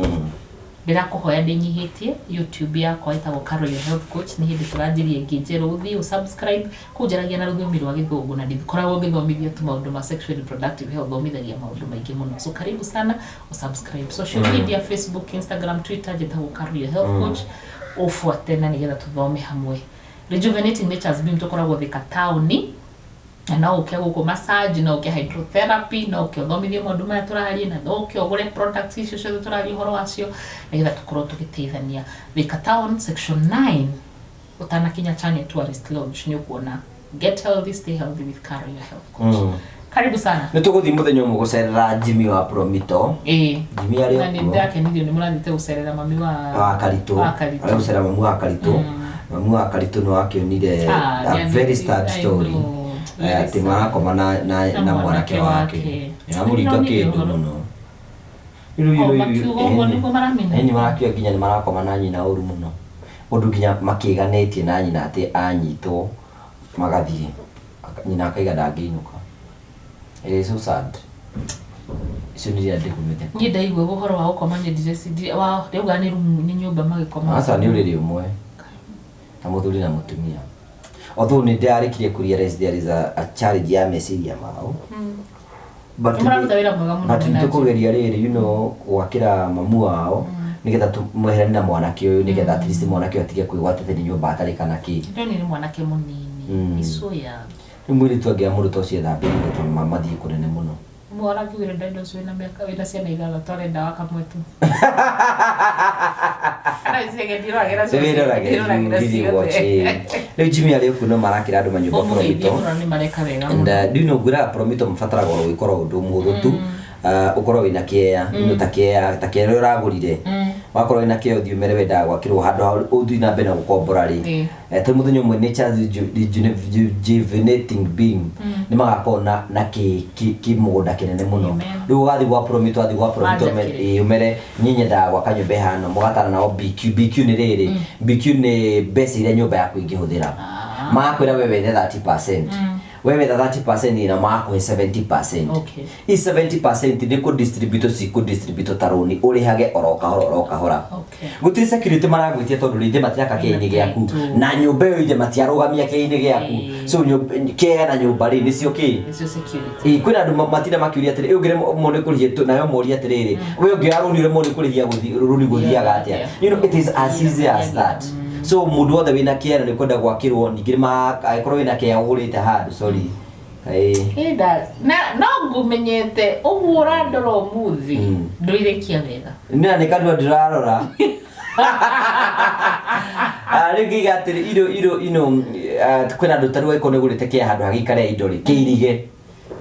Ndĩrakũhoya ndĩnyihĩtie, YouTube yakwa ĩtagwo Carol your health coach, nĩ hĩndĩ tũranjirie ĩngĩ njerũ, ũthiĩ ũ subscribe. Kũu njaragia na rũthiomi rwa Gĩthũngũ, na ndikoragwo ngĩthomithia tu maũndũ ma sexual reproductive health, thomithagia maũndũ maingĩ mũno. So karibu sana, usubscribe. Social media, Facebook, Instagram, Twitter, njĩtagwo Carol your health coach, ũbuate na nĩgetha tũthome hamwe. Rejuvenating Nature's Beam, tũkoragwo Thika taũni, na no ũke gũkũ massage, no ũke hydrotherapy, no ũke ũthomithio maũndũ maya tũraria, na no ũke ũgũre products icio ciothe tũraria ũhoro wacio, nĩgetha tũkorwo tũgĩteithania. Thika town, section 9, ũtanakinya Chania Tourist Lodge, nĩ ũkuona Get Healthy, Stay Healthy with Carol your health coach. Karibu sana. Nĩ tũgũthiĩ mũthenya ũmwe gũcerera Jimmy wa Promito. Jimmy arĩ Na nĩ okuo. ndakenirio nĩ mũrathiĩte gũcerera mami wa Wa Karitũ. Wa Karitũ. Arĩa gũcerera mamu wa Karitũ. Mamu wa Karitũ nĩ wakĩonire Ah, a very sad I story. know. Eh, Very atĩ sad. marakoma na Na na mwanake mwanake wake. wake. Nĩramũringa Nĩndonire kĩndũ ũhoro. mũno. Oh, makiuga ũguo nĩguo maramina? Ĩni, marakiuga nginya nĩ marakoma na nyina ũru mũno, ũndũ nginya makĩganĩtie na nyina atĩ anyitwo magathiĩ, nyina akaiga ndangĩinũka. It is so sad. Icio nĩ iria ndĩgumĩte. Niĩ ndaigua ũhoro wa gũkoma nĩ ndireci wa ndauga nĩ rumu, nĩ nyũmba magĩkoma. Aca, nĩ ũrĩrĩ ũmwe na mũthuri na mũtumia, although nĩ ndĩrarĩkirie kũ realize there is a challenge ya meciria mao. But Nĩ mũraruta wĩra mwega mũno but mwĩna nĩtũkũgeria rĩrĩ gwakĩra mamu wao, nĩgetha tũmweheranie na mwanake ũyũ, nĩgetha at least mwanake ũyũ atige kwĩgwatĩte nĩ nyũmba atarĩ kana kĩ. Ndĩronire mwanake mũnini. Icio ya Rĩu mũirĩtu angĩra mũndũ ta ũcio ethambĩrĩte, tondũ mathiĩ kũnene mũno. Ũmwe arakiugire ndenda ũcio wĩna mĩaka, wĩna ciana ithathatũ, arenda wa kamwe tu. Kana icege ndiroragĩra ciothe. Nĩwĩroragĩra, Ndiroragĩra you really watch, ciothe. eh. Rĩu Jimmy arĩ okuo, no marakĩra andũ manyũmba Ũmũgeithie Promito. mũno, nĩ mareka wega And mũno. do you know, ngwĩraga Promito mabataraga oro gwĩkora ũndũ mũhũthũ tu. Ũkorwo wĩna kĩea ino ta kĩea ta kĩea ũrĩa ũragũrire, wakorwo wĩna kĩea ũthiĩ ũmere wendaga gwakĩrwo handũ ha ũthiĩ na mbere na gũkombora rĩ. Tondũ mũthenya ũmwe nature's rejuvenating being nĩ magakorwo na kĩ mũgũnda kĩnene mũno. Amen. Rĩu ũgathiĩ gwa Promito, wathiĩ gwa Promito Wanjakĩre. ĩĩ, ũmere niĩ nyendaga gwaka nyũmba ĩhana, mũgatara nao BQ. BQ nĩ rĩrĩ, BQ nĩ mbeca iria nyũmba yaku ĩngĩhũthĩra. Magakwĩra we wethe 30%, we wetha 30% na magakũhe 70%. I 70% nĩ kũ distribute, cikũ distribute ta rũni, ũrĩhage oro kahora oro kahora. Gũtirĩ security maragwĩtia tondũ rĩngĩ matiaka kĩĩ-inĩ gĩaku Title. na nyũmba ĩyo ithe matiarũgamia kĩĩ-inĩ gĩaku. So kĩea na nyũmba rĩ nĩcio kĩ Nĩcio security. Ĩ, kwĩna andũ matinda makĩũria atĩrĩ, "Ĩ, ũngĩremwo nĩ kũrĩhia nayo moria atĩrĩrĩ, we ũngĩoya rũni ũremwo nĩ kũrĩhia rũni gũthiaga atĩa?" It is as easy as that. So mũndũ wothe wĩna kĩea na nĩ kwenda gwakĩrwo, ningĩ angĩkorwo wĩna kĩea ũgũrĩte handũ, sorry. Kaĩ Ĩnda, na no ngũmenyete ũguo ũrandora ũmũthĩ, ndũirĩkia wega. Nĩ nĩ kanua ndĩrarora. Ah, rĩu ngiuga atĩrĩ iro ino kwĩna andũ tarĩu angĩkorwo nĩ ũgũrĩte kĩa handũ hagĩikare indo rĩ, kĩirige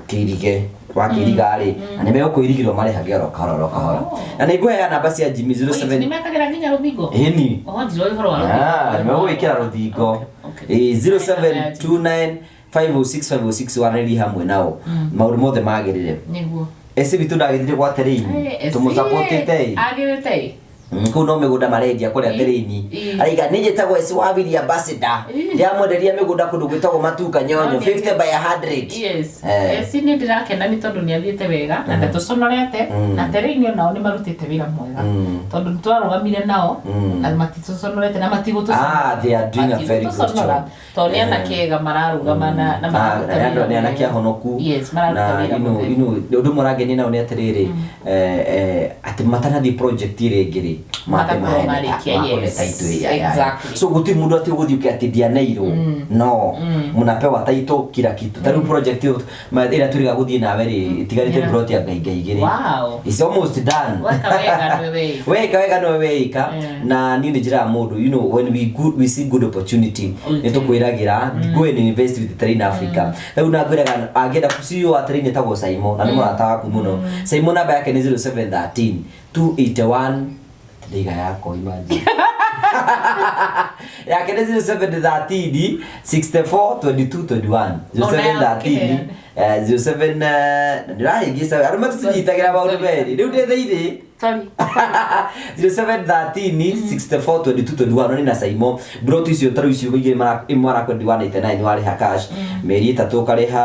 kĩirige, wakĩiriga rĩ, na nĩ megũkũirigĩrwo marĩhage oro kahora oro kahora. Na nĩ ngũheana namba cia Jimmy. Wait, 07 nĩ mekagĩra nginya rũthingo? Ĩni. Oho, ndiroi ũhoro wa Ah, rũthingo. nĩ megũgwĩkĩra rũthingo. Okay. Ĩ, 0729 506 506, waranĩrie hamwe nao maũndũ mothe magĩrĩre. Nĩguo. Eci witũ ndagĩthire gwa Terĩini tũmũsapotĩte ĩ. Agĩrĩte ĩ. Kũu no mĩgũnda marendia kũrĩa Terĩini. Araiga nĩ njĩtagwo Eci wa Willy Ambassador, ndĩramwenderia mĩgũnda kũndũ gwĩtagwo Matuka Nyonyo, 50 by 100. Yes. Eh. Eci nĩ ndĩrakena nĩ tondũ nĩ athiĩte wega na ndatũconorete, na Terĩini onao nĩ marutĩte wĩra mwega tondũ nĩ twarũgamire nao na matitũconorete na matigũtũconora. Ah, they are doing a very good job. Tondũ nĩ anake ega mararũgama na Ah, mararuta na nĩ andũ wĩra nĩ anake mwega. ahonoku. Yes, mararuta Na wĩra mũtheru. ũndũ ũmwe ũrangenia nao nĩ atĩrĩrĩ, atĩ matanathiĩ project ĩrĩa ĩngĩ rĩ, mambe Magakorwo maheane marĩkia, makũhe yes. title ĩrĩa yayo. Exactly. So gũtirĩ mũndũ atĩ ũgũthiĩ ũke atĩ ndianeirwo, no mnapewa title, kila kitu. Ta rĩu project ĩyo ĩrĩa twĩrĩga gũthiĩ nawe rĩ, ĩtigarĩte plot ya ngai ngai igĩrĩ. It's almost done. Weka wega nĩwe weika. Weka wega nĩwe weika. Na niĩ nĩ njĩraga mũndũ, when we see good opportunity, nĩ tũkwĩragĩra go and invest with Terrain Africa. Rĩu na ngwĩraga angĩenda CEO wa Terrain etagwo Saimo na nĩ mũrata waku mũno. Saimo namba yake nĩ 0713 281, ndĩiga yakwa, imagine yake nĩ 0713 64 22 21. 0713 07, ndĩrahĩngĩca arũme tũtinyitagĩra maũndũ merĩ rĩu ndĩ thĩinĩ. Sorry. 0713 64 22 21 nĩ na Saimo brot icio tarĩu icio igĩrĩ ĩmwe arakwendi 189 warĩha cash, mĩeri 3 ũkarĩha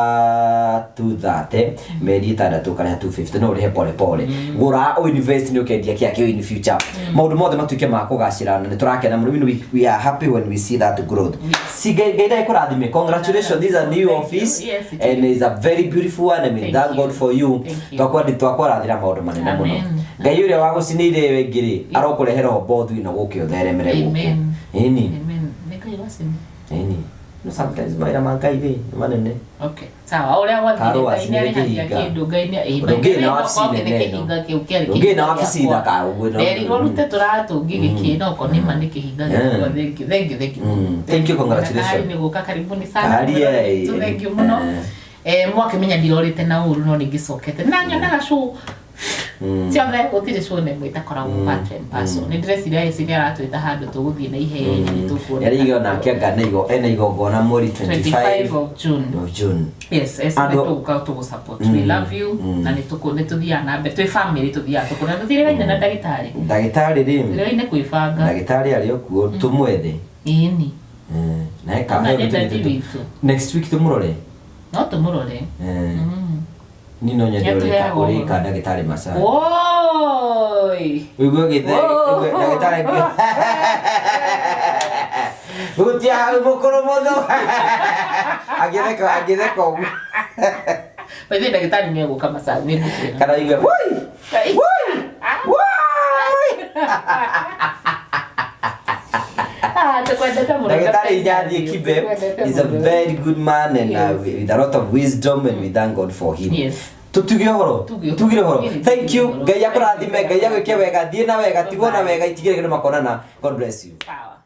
230, mĩeri 6 ũkarĩha 250, no ũrĩhe pole pole. Gũra ũ invest nĩ ũkendia kĩa kĩo in future, maũndũ mothe matuĩke ma kũgacĩra, na nĩ tũrakena mũno. We are happy when we see that growth. Si Ngai Ngai ndagĩkũrathime. Congratulations, this is a new Thank you. office Yes, it and it's a very beautiful one and we Thank thank you. God for you. Thank you. Twakwarathĩra maũndũ manene mũno. Amen. Ngai ũrĩa wagũcinĩire ĩyo ĩngĩ rĩ, arokũrehera ũmbo na gũkĩ ũtheremere gũkũ. Amen. Ĩni. Amen. Nĩ Ngai wacini. Ĩni, no sometimes mawĩra ma Ngai rĩ nĩ manene. Okay. Sawa, ũrĩa gwathire Karũa Ngai nĩ acinire arĩhagia kĩhinga. kĩndũ, Ngai nĩ ĩ, Ũndũ ũngĩ na wabici okorwo nĩ nene ĩno. kĩhinga kĩu kĩarĩ Ũngĩ na kĩhinga wabici gĩakwa. thaka ũguo ĩno. Nderirwo rute tũratũ ngigĩkĩ no okorwo nĩ ma nĩ kĩhinga gĩakwa. Thank you, thank you, thank you. Thank you, congratulations. Na Kahari nĩ gũka, karibuni sana. Kahari, eh, Thank you mũno. Mwakĩmenya ndirorĩte na ũru no nĩngĩcokete na nyonaga show ciothe, gũtirĩ show na ĩmwe ĩtakoragwo part and parcel. Nĩ ndĩreciria eci nĩ aratwĩta handũ tũgũthiĩ na ihenya nĩ tũkuona. Yarĩiga onake anga nĩ ena igongona mweri 25 25 of June. of June. Yes, nĩ tũgũka tũgũ support. We love you na nĩ tũkũ nĩ tũthiaga na mbere twĩ family, tũthiaga tũkũ na tũtirĩgaine na ndagĩtarĩ. Ndagĩtarĩ rĩ, Tũtirĩgaine kwĩbanga. Ndagĩtarĩ arĩ o kuo, tũmwethe. Ĩni. Na eka Ona he nĩ ũndũ daddy witũ. Next week tũmũrore. No tũmũrore. Niĩ no nyende Nĩatũheaga ũrĩka ũhoro. ũrĩka ndagĩtarĩ massage. Woi! Ũigue gĩthe Whoa. ndagĩtarĩ gutia hau mũkũrũ mũno angĩtheka angĩtheka ũguo. By the way, ndagĩtarĩ nĩ egũka massage, nĩ ngũkwĩra. Kana igue woi woi woi. Ah, tũkwendete mũno. Ndagĩtarĩ Inyathi Kibe Tũkwendete is a mũno. very good man and Yes. with a lot of wisdom, and we thank God for him. Yes. Tutuge ũhoro. Tuge ũhoro. Tugire ũhoro. Tuge Thank you. ũhoro. Ngai akũrathime, Ngai agwĩke wega, thiĩ na wega, tigwo na wega, itigĩre kĩndũ makonana. God bless you. Sawa.